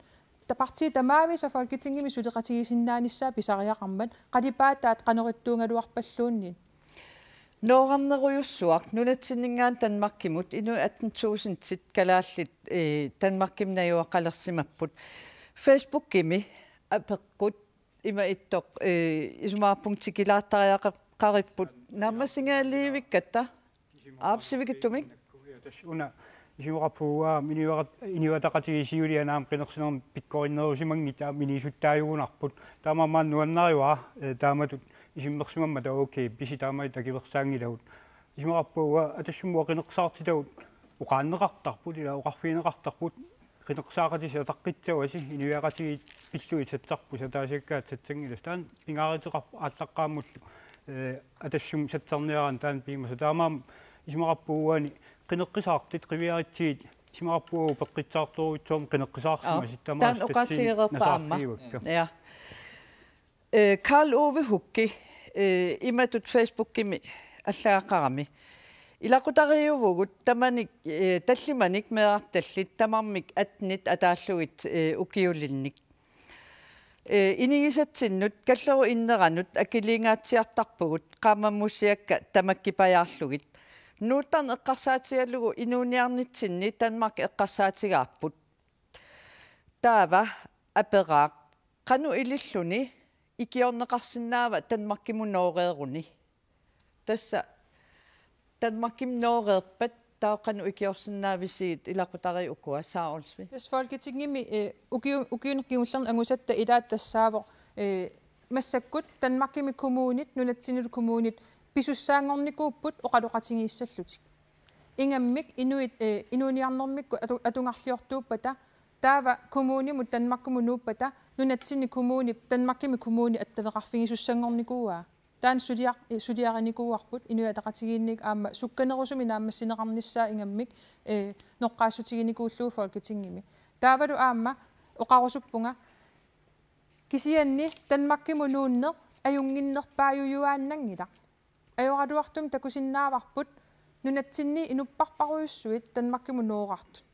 ta-, partiit tamaavisa Folketingimi suleqatigisinnaanissaat pisariaqarmat, qalipaataat qanoq ittuugaluarpalluunniit. Noorarnerujussuaq nunatsinninngaanniit Danmarkimut inuit atten tusindit kalaallit, eh, Danmarkimi najugaqalersimapput. Facebookimi apeqqut ima ittoq, eh, isumaqarpunga tikilaartariaqaripput naammassigaluarpakka. Aap, sivikitsumik. Tassa una isumaqarpunga Inuit-, Inuit Ataqatigiit siuliani aamma qinersinermi pikkorinnerusimanngitsut aamma inissittaajugunarput. Taamaammat nuannarivara, eh, taamatut isummersimammat, okay, pisi taamaattut akuersaanngilagut. Isumaqarpunga Atassummi qinersisaartitagut oqaanneqartarput, ila oqarfigineqartarput, qinersisaaqatissat ataqqissavasi, inuiaqatigiit pillugit sassarput, ataasiakkaat sassanngilagut. Taanna pingaaruteqarpoq aallaqqaammullu, eh, Atassummi sassarniaraanni taanna piumasaq. Taamaammat isumaqarpunga uani qinersisaartut qiviaritsigit isumaqarpunga peqqissaartorujussuarmik qinersisaarsimasut. Aap, taamaasilluni taanna oqaatigereerpara aamma. Nasaarfiuakka. Ja. Eh, Karl Ove Hucke, eh, imatut Facebookimi allagaqarami. Ilaqutariiuvugut tamanik, eh, tallimanik meerartallit tamarmik attenit ataallugit, eh, ukiulinnik. Eh, inigisatsinnut kallerup inneranut akiliingaatsiartarpugut qaammamussiakka tamakkipajaarlugit. Nuuttarneq eqqarsaatigalugu inuuniarnitsinni Danmark eqqarsaatigaarput. Taava aperaaq: Qanoq ililluni ikiorneqarsinnaava Danmarkimut nooreeruni? Tassa Danmarkimut nooreerpat taava qanoq ikiorsinnaavisiuk? Ilaqutariit ukua, Sara Olsvig. Tassa Folketingimi, eh, ukiu-, ukiuni kingullerni angusatta ilaat tassaavoq, eh, massakkut Danmarkimi kommunit, nunatsinnilu kommunit pisussaanngornikuupput oqaloqatigiissallutik. Ingammik inuit, eh, inuuniarnermikkut atu-, atugarliortuuppata, taava kommunimut Danmarkimut nuuppata, nunatsinni kommunip Danmarkimi kommuni attaveqarfigisussanngornikuuaa. Taanna suliar-, eh, suliarinikuuarput, Inuit Ataqatigiinniit aamma sukkanerusumik naammassineqarnissaa ingammik, eh, noqqaassutiginikuullugu Folketingimi. Taavalu aamma oqarusuppunga, kisianni Danmarkimut nuunneq ajunnginnerpaajujuaannanngilaq. Ajoraluartumik takusinnaavarput nunatsinni inupparparujussuit Danmarkimut noorartut.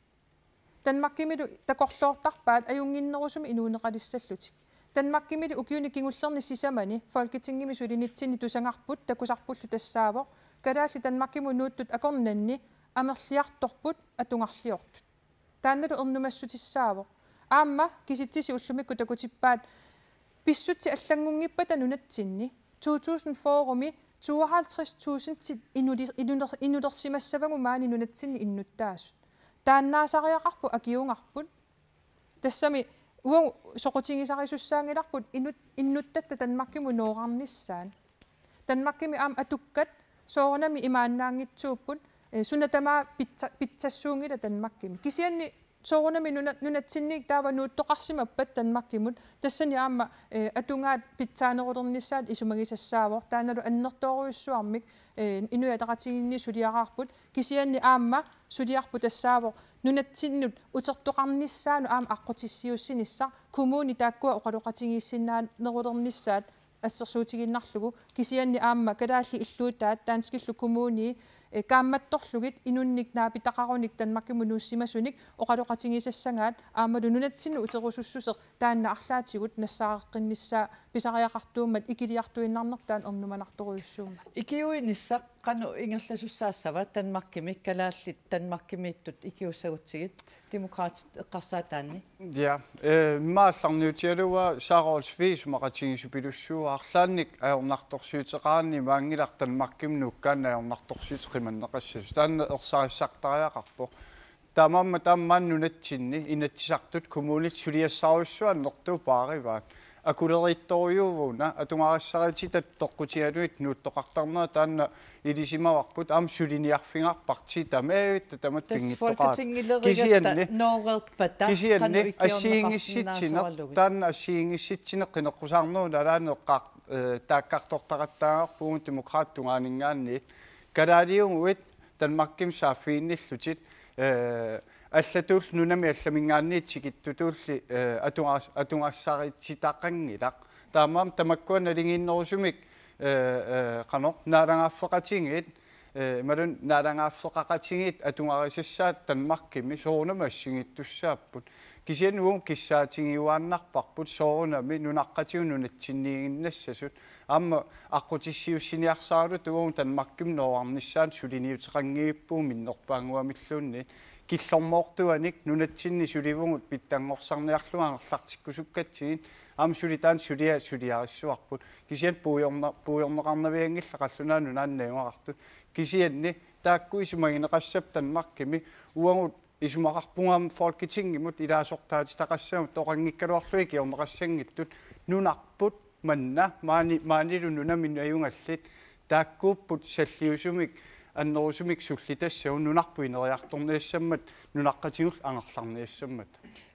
Danmarkimilu takorloortarpaat ajunnginnerusumik inuuneqalissallutik. Danmarkimilu ukiuni kingullerni sisamani Folketingimi sulinitsinni tusagarput takusarpullu tassaavoq kalaallit Danmarkimut nuuttut akornanni amerliartorput atugarliortut. Taannalu ernumassutissaavoq. Aamma kisitsisit ullumikkut takutippaat pissutsit allanngunngippata nunatsinni to tusind fyrre-mi tooghalvtreds tusind inuli-, inuler-, inulersimassavagut maani nunatsinni innuttaasut. Taannaasariaqarput akiugarput. Tassami uagut soqutigisarisussaanngilarput inut-, innuttatta Danmarkimut noorarnissaat. Danmarkimi aamma atukkat soorunami imaannaanngitsuupput, eh, suna tamaat pitsa-, pitsassuunngilaq Danmarkimi. Kisianni soorunami nuna-, nunatsinniit taava nuuttoqarsimappat Danmarkimut, tassani aamma, eh, atugaat pitsaanerulernissaat isumagisassaavoq, taannalu annertoorujussuarmik, eh, Inuit Ataqatigiinni suliaraarput, kisianni aamma suliarput tassaavoq nunatsinnut utertoqarnissaanut aamma aqqutissiuussinissaq, kommunit taakkua oqaloqatigiissinnaanerulernissaat assersuutigiinnarlugu, kisianni aamma kalaallit illuutaat danskillu kommunii, eh, kaammattorlugit inunnik naapitaqarunik Danmarkimut nuussimasunik oqaloqatigisassagaat aammalu nunatsinnut uterusussuseq taanna arlaatigut nassaareqqinnissaa pisariaqartuummat ikiliartuinnarnertaat ernumanartorujussuummat. Ikiuinissaq qanoq ingerlasussaassava Danmarkimi, kalaallit Danmarkimiittut ikiussagutsigit, Demokraatit eqqarsaataanni? Ja, eh, immaqa aallarniutigalugu Sara Olsvig isumaqatigiissupilussuuvoq, arlaannik ajornartorsiuteqarani maanngilaq Danmarkimut nuukkaanni ajornartorsiutit qimanneqassasoq. Taanna ersarissartariaqarpoq. Taamaammat taamaammat nunatsinni Inatsisartut kommunit suliassarujussuannertuupaarivaat. Akuleriittorujuuvugut una, atugarissarititatta peqqutigalugit nuuttoqartarnerat taanna ilisimavarput, aamma suliniarfigaarput partiit tamatta, tamatta pinngitsoqaat. Kisianni, kisianni assigiinngissitsineq, taanna assigiinngissitsineq qineqqusaarnerup nalaani eqqaar-, eh, taakkartortaqattaavarput Demokraatit tungaaninngaanniit. Kalaaliuguit Danmarkimi saaffiginnillutit, eh, allatut nunami allaminngaanniit tikittutulli, eh, atugas-, atugassarititaqanngilaq. Taamaammat tamakkua naligiinnerusumik, eh, eh, qanoq, naalagaaffeqatigiit, eh, imaluunniit naalagaaffeqaqatigiit atugarisassaat Danmarkimi soorunami assigiittussaapput. Kisianni uagut kissaatigiuaannarparput soorunami nunaqqatigut nunatsinniiginnassasut. Aamma aqqutissiuussiniarsaraluta uagut Danmarkimut nooraarnissaanut suliniuteqanngivippugut minnerpaannguamilluunniit. Killormoortuanik nunatsinni sulivugut pitsanngorsarniarlugu angerlartikkusukkatsigit, aamma suli taanna sulia-, suliarissuarput. Kisianni puigorna-, puigorneqarnavianngillat Qallunaat Nunaannut najugaqartut. Kisianni taakku isumagineqassapput Danmarkimi, uagut isumaqarpunga aamma Folketingimut ilaasortaatitaqassagut, toqanngikkaluarlugit ikiorneqassanngitsut, nunarput manna, maani, maanilu nunami najugallit, taakkuupput salliusumik annerusumik sullitassagut, nunarput ineriartorniassammat, nunaqqatigullu angerlarniassammat.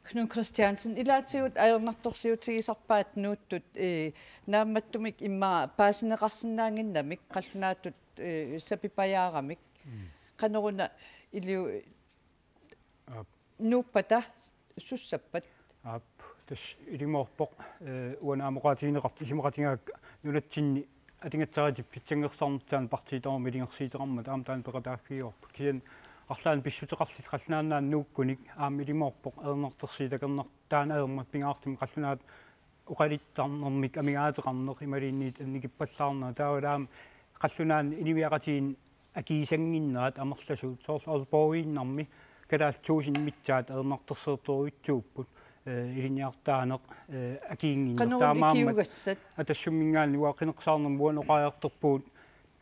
Knud Kristiansen, ilaatigut ajornartorsiutigisarpaat nuuttut, eh, naammattumik immaqa paasineqarsinnaannginnamik, qallunaatut, eh, sapipajaaramik. Mm. Qanoruna iliu-, Aap. Nuuppata sussappat? Aap, tassa ilimoorpoq, eh, uani aamma oqaatigineqartut isumaqatigaakka nunatsinni atugassaritip pitsanngorsarnertaani partiit tamarmik iliorsiuteqarmata aamma taanna peqataaffigaarput. Kisianni arlaannik pissuteqarlutik qallunaat nuukkunik aamma ilimoorpoq ajornartorsiut takornartut taanna ajormat pingaartumik qallunaat oqaluttarnermik amigaateqarneq imaluunniit annikippallaarneq, taavalu aamma qallunaanut inuiaqatigiinnut akiuusannginnerat amerlasuut, soorlu Aalborgiinnarmi kalaallit tusind missaat ajornartorsiortorujussuupput, eh, ilinniartitaaneq, eh, akiuunnginneq. Qanoruna taamaammat ikiugassat? Atassumminngaanniit uanga qineqqusaarnermut uani oqariartorpugut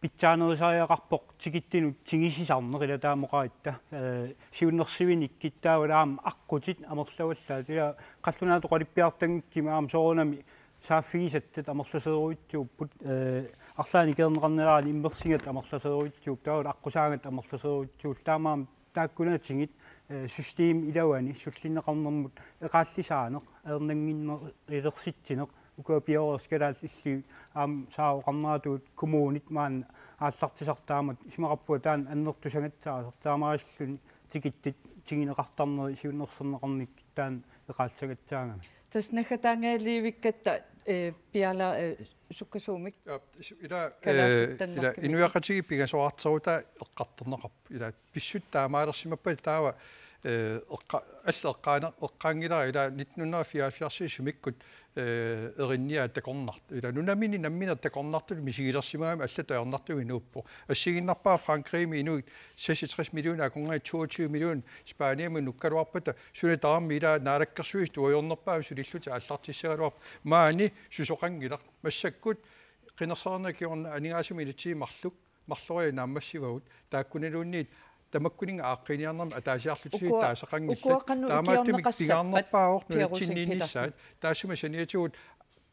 pitsaanerusariaqarpoq tikittinut tigusisarneq, ila taama oqaratta, eh, siunnersuinikkut, taavalu aamma aqqutit amerlavallaat, ila qallunaatut oqaluppiartanngikkuma aamma soorunami saaffigisassat amerlasoorujussuupput, eh, arlaannik ikiorneqarnerani immersugassat amerlasoorujussuupput, taavalu aqqusaagassat amerlasoorujussuullu, taamaammat taakkunatigut, eh, systemi iluani sullinneqarnermut eqaallisaaneq, ajornannginneq, ilersitsineq, ukua pioreersut kalaallit illui aamma saavoqarneratuut kommunit maanna aallartisartut, taamatut isumaqarpunga taanna annertusagassaasartoq, taamaalilluni tikittut tiguneqartarneri siunnersorneqarnikkut taanna eqaallisagassaagami. Tassa naggataangajalikkatta, eh, piaala, eh, sukkasuumik. Ja, su-, ila, kalaallit, eh, ila Danmarkimit. Inuiaqatigiit pingasoqarterutaa eqqartorneqarput. Ila pissutsit taamaalersimappat taava, eh, eqqa-, allat eqqaana-, eqqaanngilara ila nitten hundrede og fireoghalvfjerds sumikkut, eh, erinniaat takornartut. Ila nunamini nammineq takornartutut misigilersimagami allatut ajornartumik nuuppoq. Assigiinnarpara Frankrigimi inuit seksogtres millioner akornanni toogtyve millioner Spaniami nukkaluarpata, suna tamarmi ila Naalakkersuisut tuajornerpaamik sulillutik aallartissagaluarput. Maani susoqanngilaq. Massakkut qinersisarneq kingorna aningaasanut inatsisit marluk, marloriarlugit naammassivagut. Taakkunaniluunniit tamakkuninnga aaqqiiniarnermi ataasiarlutigit, ukua, taasaqanngillat. Ukua qanoq, taamaattumik ikiorneqassappat, pingaarnerpaavoq Pia Rosing nunatsinniinnissaat. Petersen. Taassuma saniatigut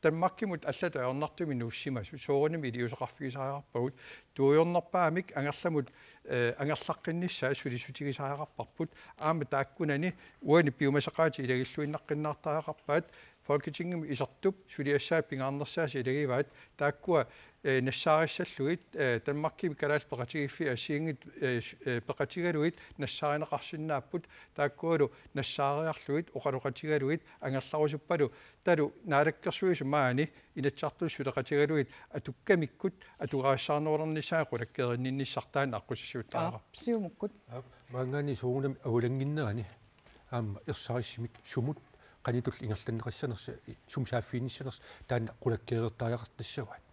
Danmarkimut allatut ajornartumik nuussimasut soorunami iliuuseqarfigisariaqarpagut. Tuajornerpaamik angerlamut, eh, angerlaqqinnissaat sulissutigisariaqarparput. Aamma taakkunani uani piumasaqaatit ilagilluinnaqqinnaartariaqarpaat. Folketingimi isertup suliassaat pingaarnersaasa ilagivaat, taakkua, eh, nassaarissallugit, eh, Danmarkimi kalaallit peqatigiiffiit assigiinngitsut, eh, s-, eh, peqatigalugit nassaarineqarsinnaapput, taakkualu nassaariarlugit oqaloqatigalugit angerlarusuppalu, taavalu Naalakkersuisut maani Inatsisartuni suleqatigalugit atukkamikkut atugarissaarnerulernissaat qulakkeerinninnissaq taanna aqqutissiuuttariaqarpoq. Aap, Siumukkut. Aap, maanngaanniit soorunami avalannginnerani aamma ersarissumik sumut qanitulli ingerlanneqassanersoq, sumut saaffiginnissanersoq taanna qulakkeereertariaqartassavaat.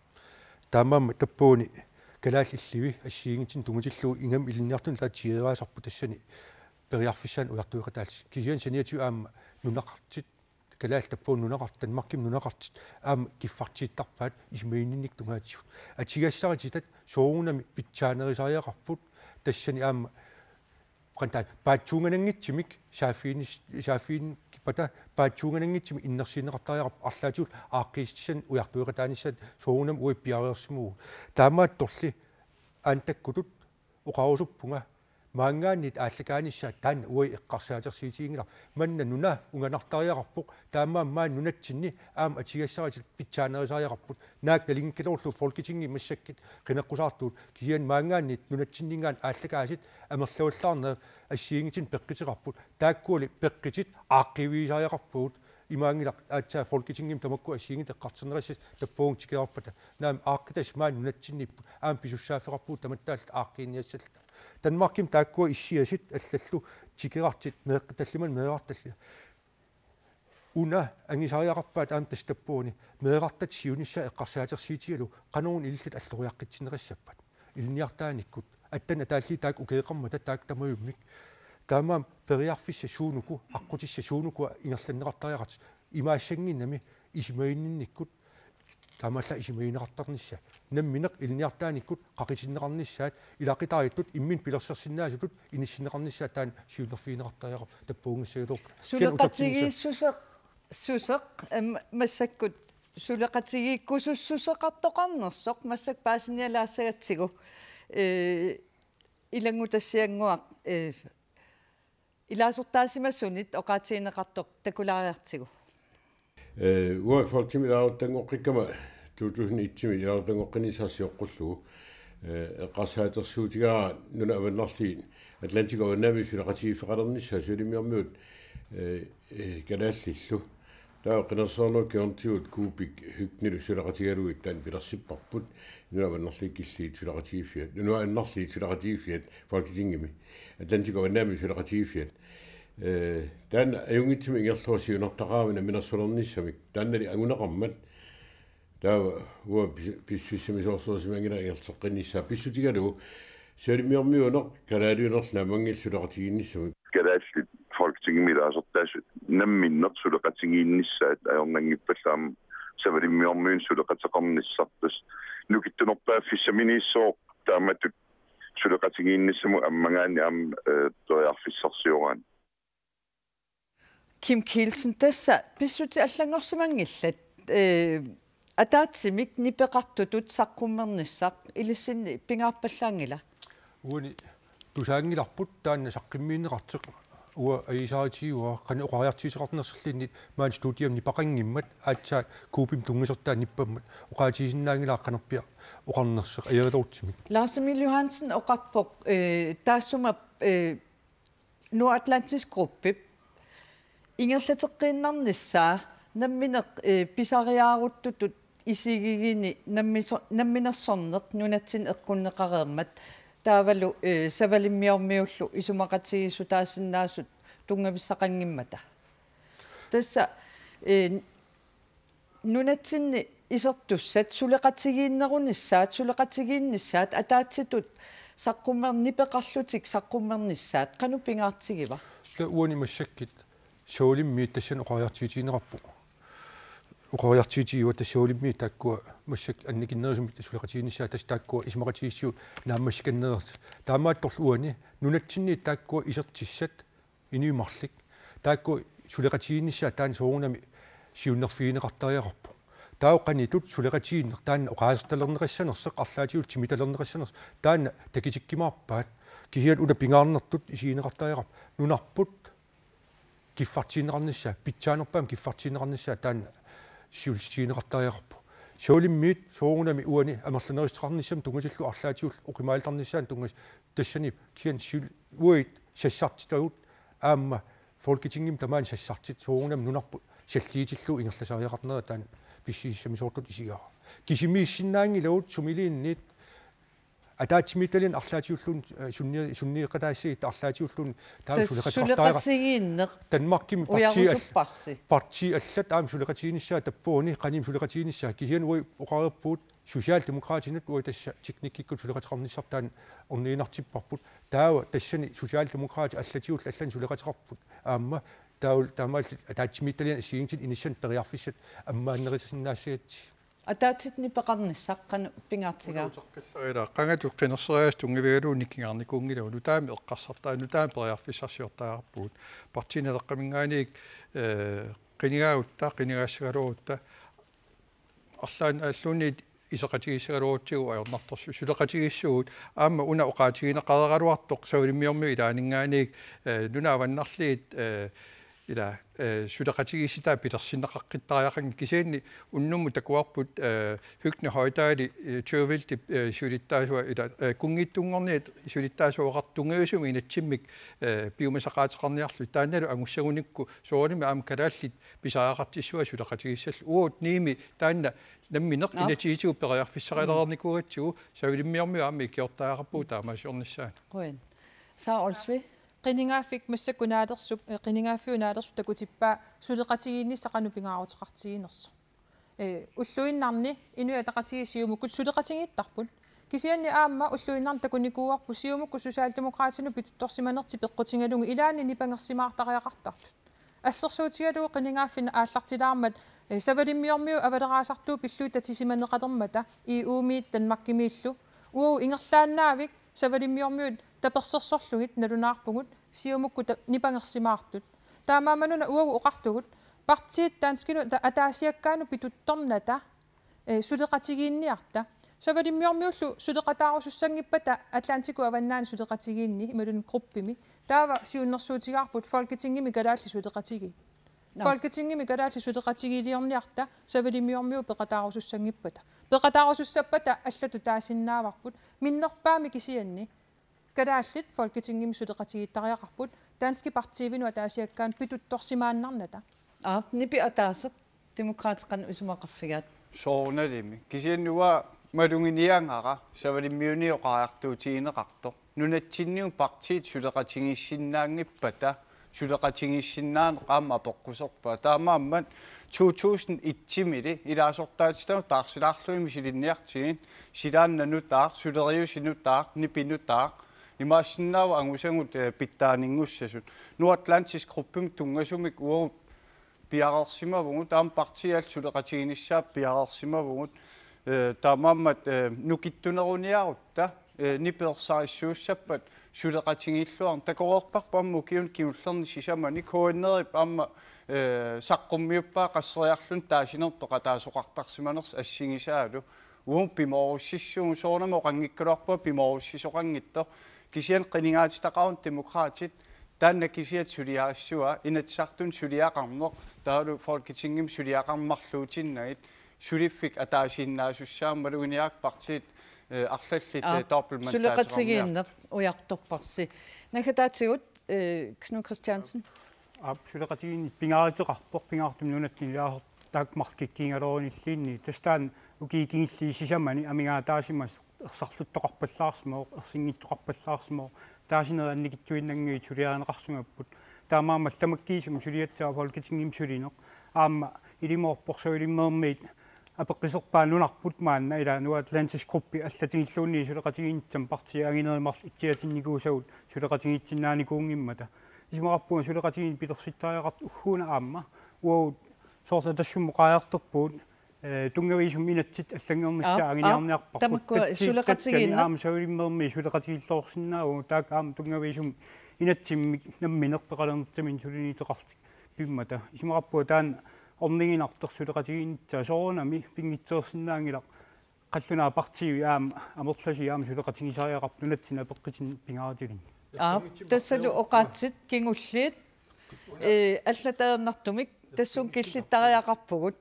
Taamaammat tappavani kalaallit illivi assigiinngitsunik tunngatillugu ingammik ilinniartunut taava tigeraasarput tassani periarfissaani ujartueqataallutik. Kisianni saniatigut aamma nunaqartut, kalaallit tappavani nunaqartut, Danmarkimi nunaqartut aamma kiffartuuttarpaat isumaginninnikkut tungaatigut. Atugassarititat soorunami pitsaanerusariaqarput, tassani aamma qantaat paatsuungananngitsumik saaffiginis-, saaffiginngippata paatsuungananngitsumik innersuunneqartariaqarput, arlaatigut aaqqiissutissanik ujartueqataanissaat soorunami uagut piareersimavugut. Taamaattorli Aantakkutut oqarusuppunga maanngaanniit aallakaanissaat taanna uagut eqqarsaatersuutiginngilarput. Manna nuna unganartariaqarpoq, taamaammat maani nunatsinni aamma atugassaritit pitsaanerusariaqarput. Naak nalunngikkaluarlugu Folketingimi massakkut qineqqusaartugut, kisianni maanngaanniit nunatsinninngaanniit aallakaasut amerlavallaarnerat assigiinngitsunik peqquteqarput. Taakkuali peqqutit aaqqiivigisariaqarpagut. Imaanngilaq aatsaat Folketingimi tamakku assigiinngitsut eqqartorneqassappata tappavunga tikeraarpata. Naamik, aaqqitassat maani nunatsinniipput, aamma pisussaaffeqarpugut tamattaalluta aaqqiiniassalluta. Danmarkimi taakkua issiasut allallu tikeraartut meeqqat tallimanik meerartallit. Una angusariaqarpaat aamma tassa tappavani meerartatta siunissaq eqqarsaatersuutigalugu qanoruna ililluta alloriaqqitsinneqassappat ilinniartitanikkut. Attanik ataallit taakku ukioqarmata taakku tamavimmik. Taamaammat periarfissat suunuku, aqqutissat suunuku ingerlanneqartariaqartut imaassannginnami isumaginninnikkut, taamaallaat isumagineqartarnissaat. Nammineq ilinniartitanikkut qaqitinneqarnissaat, ilaqutariittut imminnut pilersersinnaasutut inissinneqarnissaat taanna siunnerfigineqartariaqarpoq tappavungassagaluarput. Kisianni utertinnissaa- Suleqatigiissuseq, suseq, em, massakkut suleqatigiikkusussuseqartoqarnersoq massakkut paasinialaassagatsigu. Eh, ilanngutassiannguaq, eh, ilaasortaasimasunit oqaatigineqartoq takulaariartigu. Eh, uanga Folketingimi ilaasortanngoqqikkama to tusind et-imi ilaasortanngoqqinnissaa sioqqullugu, eh, eqqarsaatersuutigaara nunat avannarliit Atlantikup avannaamiut suleqatigiiffeqalernissaat Savalimmiormiut, eh, eh, kalaallillu. Taava qinersinermut kingornatigut Kuupik Høegnilu suleqatigalugit taanna pilersipparput. Nunat avannarliit killiit suleqatigiiffiat. Nunat avannarliit suleqatigiiffiat Folketingimi. Atlantikup avannaamiut suleqatigiiffiat. Eh, taanna ajunngitsumik ingerlavoq siunertaqaramik namminersulernissamik. Taannali anguneqarmat. Taava uanga pis-, pissusissamisoorsuusimanngilanga ingerlateqqinnissaa pissutigalugu Savalimmiormiuuneq kalaaliunerlu naammanngilaq suleqatigiinnissamik. Kalaallit Folketingimi ilaasortaasut namminneq suleqatigiinnissaat ajornanngippallu aamma Savalimmiormiunik suleqateqarnissarput. Nukittunerpaaffissaminiissaaq taamatut suleqatigiinnissamut ammagaanni aamma, eh, periarfissarsioraanni. Kim Kielsen, tassa pissutsit allanngorsimanngillat, eh, ataatsimik nipeqartutut saqqummernissaq ilissinni pingaarpallaanngila? Uani tusaanngilarput taanna saqqummiunneqartoq. Uanga ajuusaarutigaara qanoq oqariartuuteqarnersorluunniit maani studiami nipeqanngimmat aatsaat Kuupimut tunngasortaa nippammat oqaatigisinnaanngilara qanorpiaq oqarnersoq ajoraluartumik. Lars Emil Johansen oqarpoq, eh, taassuma, eh, Nordatlantisk Gruppep ingerlateqqiinnarnissaa nammineq, eh, pisariaaruttutut isigigini nammiso-, namminersorneq nunatsinni eqqunneqareermat taavalu, eh, Savalimmiormiullu isumaqatigiissutaasinnaasut tunngavissaqanngimmata. Tassa, eh, nunatsinni isertussat suleqatigiinnerunissaat, suleqatigiinnissaat, ataatsitut saqqummer-, nipeqarlutik saqqummernissaat, qanoq pingaartigiva? Taava uani massakkut Savalimmiut tassani oqariartuutigineqarpoq. Oqariartuutigivat tassa Savalimmiut taakkua massakkut annikinnerusumik suleqatigiinnissaat tassa taakkua isumaqatigiissut naammassikannereersut. Taamaattorli uani nunatsinniit taakkua isertissat inuit marluk. Taakku suleqatigiinnissaat taanna soorunami siunnerfigineqartariaqarpoq. Taava qanitut suleqatigiinneq taanna oqaasertalerneqassanersoq arlaatigut timitalerneqassanersoq taanna takutikkumaarpaat. Kisianni una pingaarnertut isigineqartariaqarpoq. Nunarput kiffartuunneqarnissaa, pitsaanerpaamik kiffartuunneqarnissaa taanna siulliutigineqartariaqarpoq. Savalimmiut soorunami uani amerlanerissuteqarnissamut tunngatillugu arlaatigut oqimaalilernissaanut tunngasut tassani kisianni siul-, uagut sassartitagut aamma Folketingimi tamaani sassartitut soorunami nunarput salliutillugu ingerlasariaqarnera taanna pissusissamisoortutut isigaara. Kisimiissinnaanngilagut sumiluunniit ataatsimiititaliani arlaatigulluunniit, eh, sunni-, sunniuteqataassagutta arlaatigulluunniit taava tassa suleqateqartariaqar-, suleqatigiinneq Danmarkimi partiit all-, ujarusupparsi. Partiit allat aamma suleqatigiinnissaat tappavani qanimut suleqatigiinnissaat kisianni uagut oqareerpugut Socialdemokratinut uagut tassa teknikkikkut suleqateqarnissarput taanna orniginartipparput taava tassani Socialdemokratit allatigullu allanik suleqateqarput aamma taava taamaalillutik ataatsimiititaliani assigiinngitsuni inissanik periarfissat ammaannerisinnaassagatsigu. Ataatsip nipeqarnissaq qanoq pingaartigaa? Uterkallariila qangatut qinerseriaaseq tunngavigalugu nikingaarnikuunngilagut nutaamik eqqarsartaa nutaamik periarfissarsiortariaqarpugut. Partii Naleqqaminngaanniit, eh, qinigaagutta, qinigaassagaluarutta, arlaanni alluunniit iseqatigiissagaluarutsigu ajornartorsiut suleqatigiissuugut aamma una oqaatigineqareeraluartoq Savalimmiormiut ilaanninngaanniit, eh, nunat avannarliit, eh, ila, eh, suleqatigiissitaat pilersinneqaqqittariaqanngillat kisianni unnummut takuarput, eh, Høgni Hoydalip, eh, tyve-illu, eh, siulittaasua ila, eh, kunngiittunngorniit siulittaasuat oqartut tunngaviusumik inatsimmik, eh, piumasaqaateqarniarlutik taannalu angussagunikku soorunami aamma kalaallit pisariaqartissavaat suleqatigiissallugu uagut Nuummi taanna nammineq Nå. Inatsisitigut periarfissaqalernikuugatsigu Savalimmiormiut aamma ikiortariaqarpugut taamaasiornissaanut. Qujan. Sara Olsvig. Qinigaaffik massakkut naalersup, eh, qinigaaffiup naalersup takutippaa suleqatigiinnissaq qanoq pingaaruteqartiginersoq. Eh, ulluinnarni Inuit Ataqatigiit Siumukkut suleqatigiittarput. Kisianni aamma ulluinnarni takunikuuarput Siumukkut Socialdemokratinut pituttorsimanertik peqqutigalugu ilaanni nipangersimaartariaqartartut. Assersuutigalugu qinigaaffik aallartilaarmat, eh, Savalimmiormiut avaleraasartuut pillugit tatisimaneqalermata E U-miit Danmarkimiillu. Uagut ingerlaannavik Savalimmiormiut tapersersorlugit nalunaarpugut Siumukkut ta-, nipangersimaartut. Taamaammat una uagut oqartugut partiit danskinut ata-, ataasiakkaanut pituttornata, eh, suleqatigiinniarta. Savalimmiormiullu suleqataarusussanngippata Atlantikut avannaani suleqatigiinni imaluunniit gruppimi. Taava siunnersuutigaarput Folketingimi kalaallit suleqatigiit. Nå. Folketingimi kalaallit suleqatigiiliorniarta Savalimmiormiut peqataarusussanngippata. Peqataarusussappata allatut taasinnaavarput. Minnerpaamik kisianni kalaallit Folketingimi suleqatigiittariaqarput danskit partiivinut ataasiakkaanut pituttorsimaannarnata. Aap, nipi ataaseq Demokraatit qanoq isumaqarfigaat? Soorunalimi. Kisianni uanga maluginiagara Savalimmiuni oqariartuutigineqartoq. Nunatsinniit partiit suleqatigiissinnaanngippata, suleqatigiissinnaaneq aamma apeqquserpaa. Taamaammat to tusind et-imili ilaasortaatitavut taarsilaarlugit misiliiniartigit, silaannaq nutaaq, suleriuseq nutaaq, nipi nutaaq, imaassinnaavoq angusagut, eh, pitsaaninngussasoq. Nordatlantisk gruppimut tunngasumik uagut piareersimavugut, aamma partiit allat suleqatiginissaat piareersimavugut, eh, taamaammat, eh, nukittuneruniarutta, eh, nipi ersarissuussappat suleqatigiilluarneq, takoreerparput aamma ukiuni kingullerni sisamani, K N R-ip aamma, eh, saqqummiuppaa qasseriarluni taasinermi peqataasoqartarsimanersoq assigisaalu. Uagut pimoorussissuugut, soorunami oqanngikkaluarpunga pimoorussisoqanngitsoq. Kisianni qinigaatitaqaruni Demokraatit taanna kisiat suliarissavaa, Inatsisartuni suliaqarneq, taavalu Folketingimi suliaqarneq marluutinnagit, suliffik ataasiinnaasussaammat maluginiagara partiit, eh, arlallit, Aa, eh, dobbeltmandateqarniartut. Suleqatigiinneq ujartorparsi. Naggataatigut, eh, Knud Kristiansen. Aap, suleqatigiinneq pingaaruteqarpoq, pingaartumik nunatsinni ilaasortaat marluk kikkuugaluarunilluunniit. Tassa taanna ukiut kingulliit sisamani amigaataasimasoq ersarluttoqarpallaarsimavoq, ersinngitsoqarpallaarsimavoq, taasinerit annikitsuinnanngivik suliarineqarsimapput. Taamaammat tamakkiisumik suliassaaq Folketingimi sulineq. Aamma ilumoorpoq Savalimmiormiit apeqquserpaat nunarput maanna, ila Nordatlantisk Gruppi allatigilluunniit suleqatigiinnissamut partiit anginerit marluk itsiatinnikuusagut suleqatigiissinnaanikuunngimmata. Isumaqarpunga suleqatigiinneq pilersittariaqartoq ugguuna aamma. Uagut soorlu taassuma oqariartorpugut, eh, tunngaviusumik inatsit allanngornissaat Aap, aap, anguniarniarparput. Tamakkua tatsi-, suleqatigiinneq. Tassani aamma Savalimmiormiit suleqatigiilluarsinnaavugut, taakku aamma tunngaviusumik inatsimmik nammineq peqalernitsaminnik suliniuteqartut pimmata. Isumaqarpunga taanna orniginartoq suleqatigiinnissaa, soorunami pinngitsoorsinnaanngilaq qallunaat partiit aamma amerlasuut aamma suleqatigisariaqarput nunatsinni apeqqutinik pingaarutilik. Aap, tassalu oqaatsit kingulliit. Ee, allatut ajornartumik tassunga killittariaqarpugut.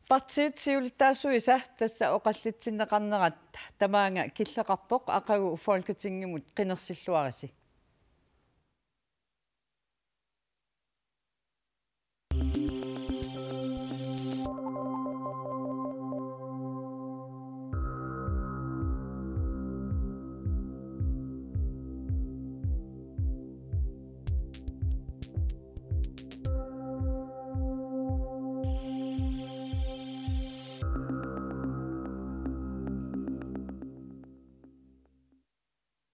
Partiit siulittaasuisa tassa oqallitsinneqarnerat tamaanga killeqarpoq, aqagu Folketingimut qinersilluarisi.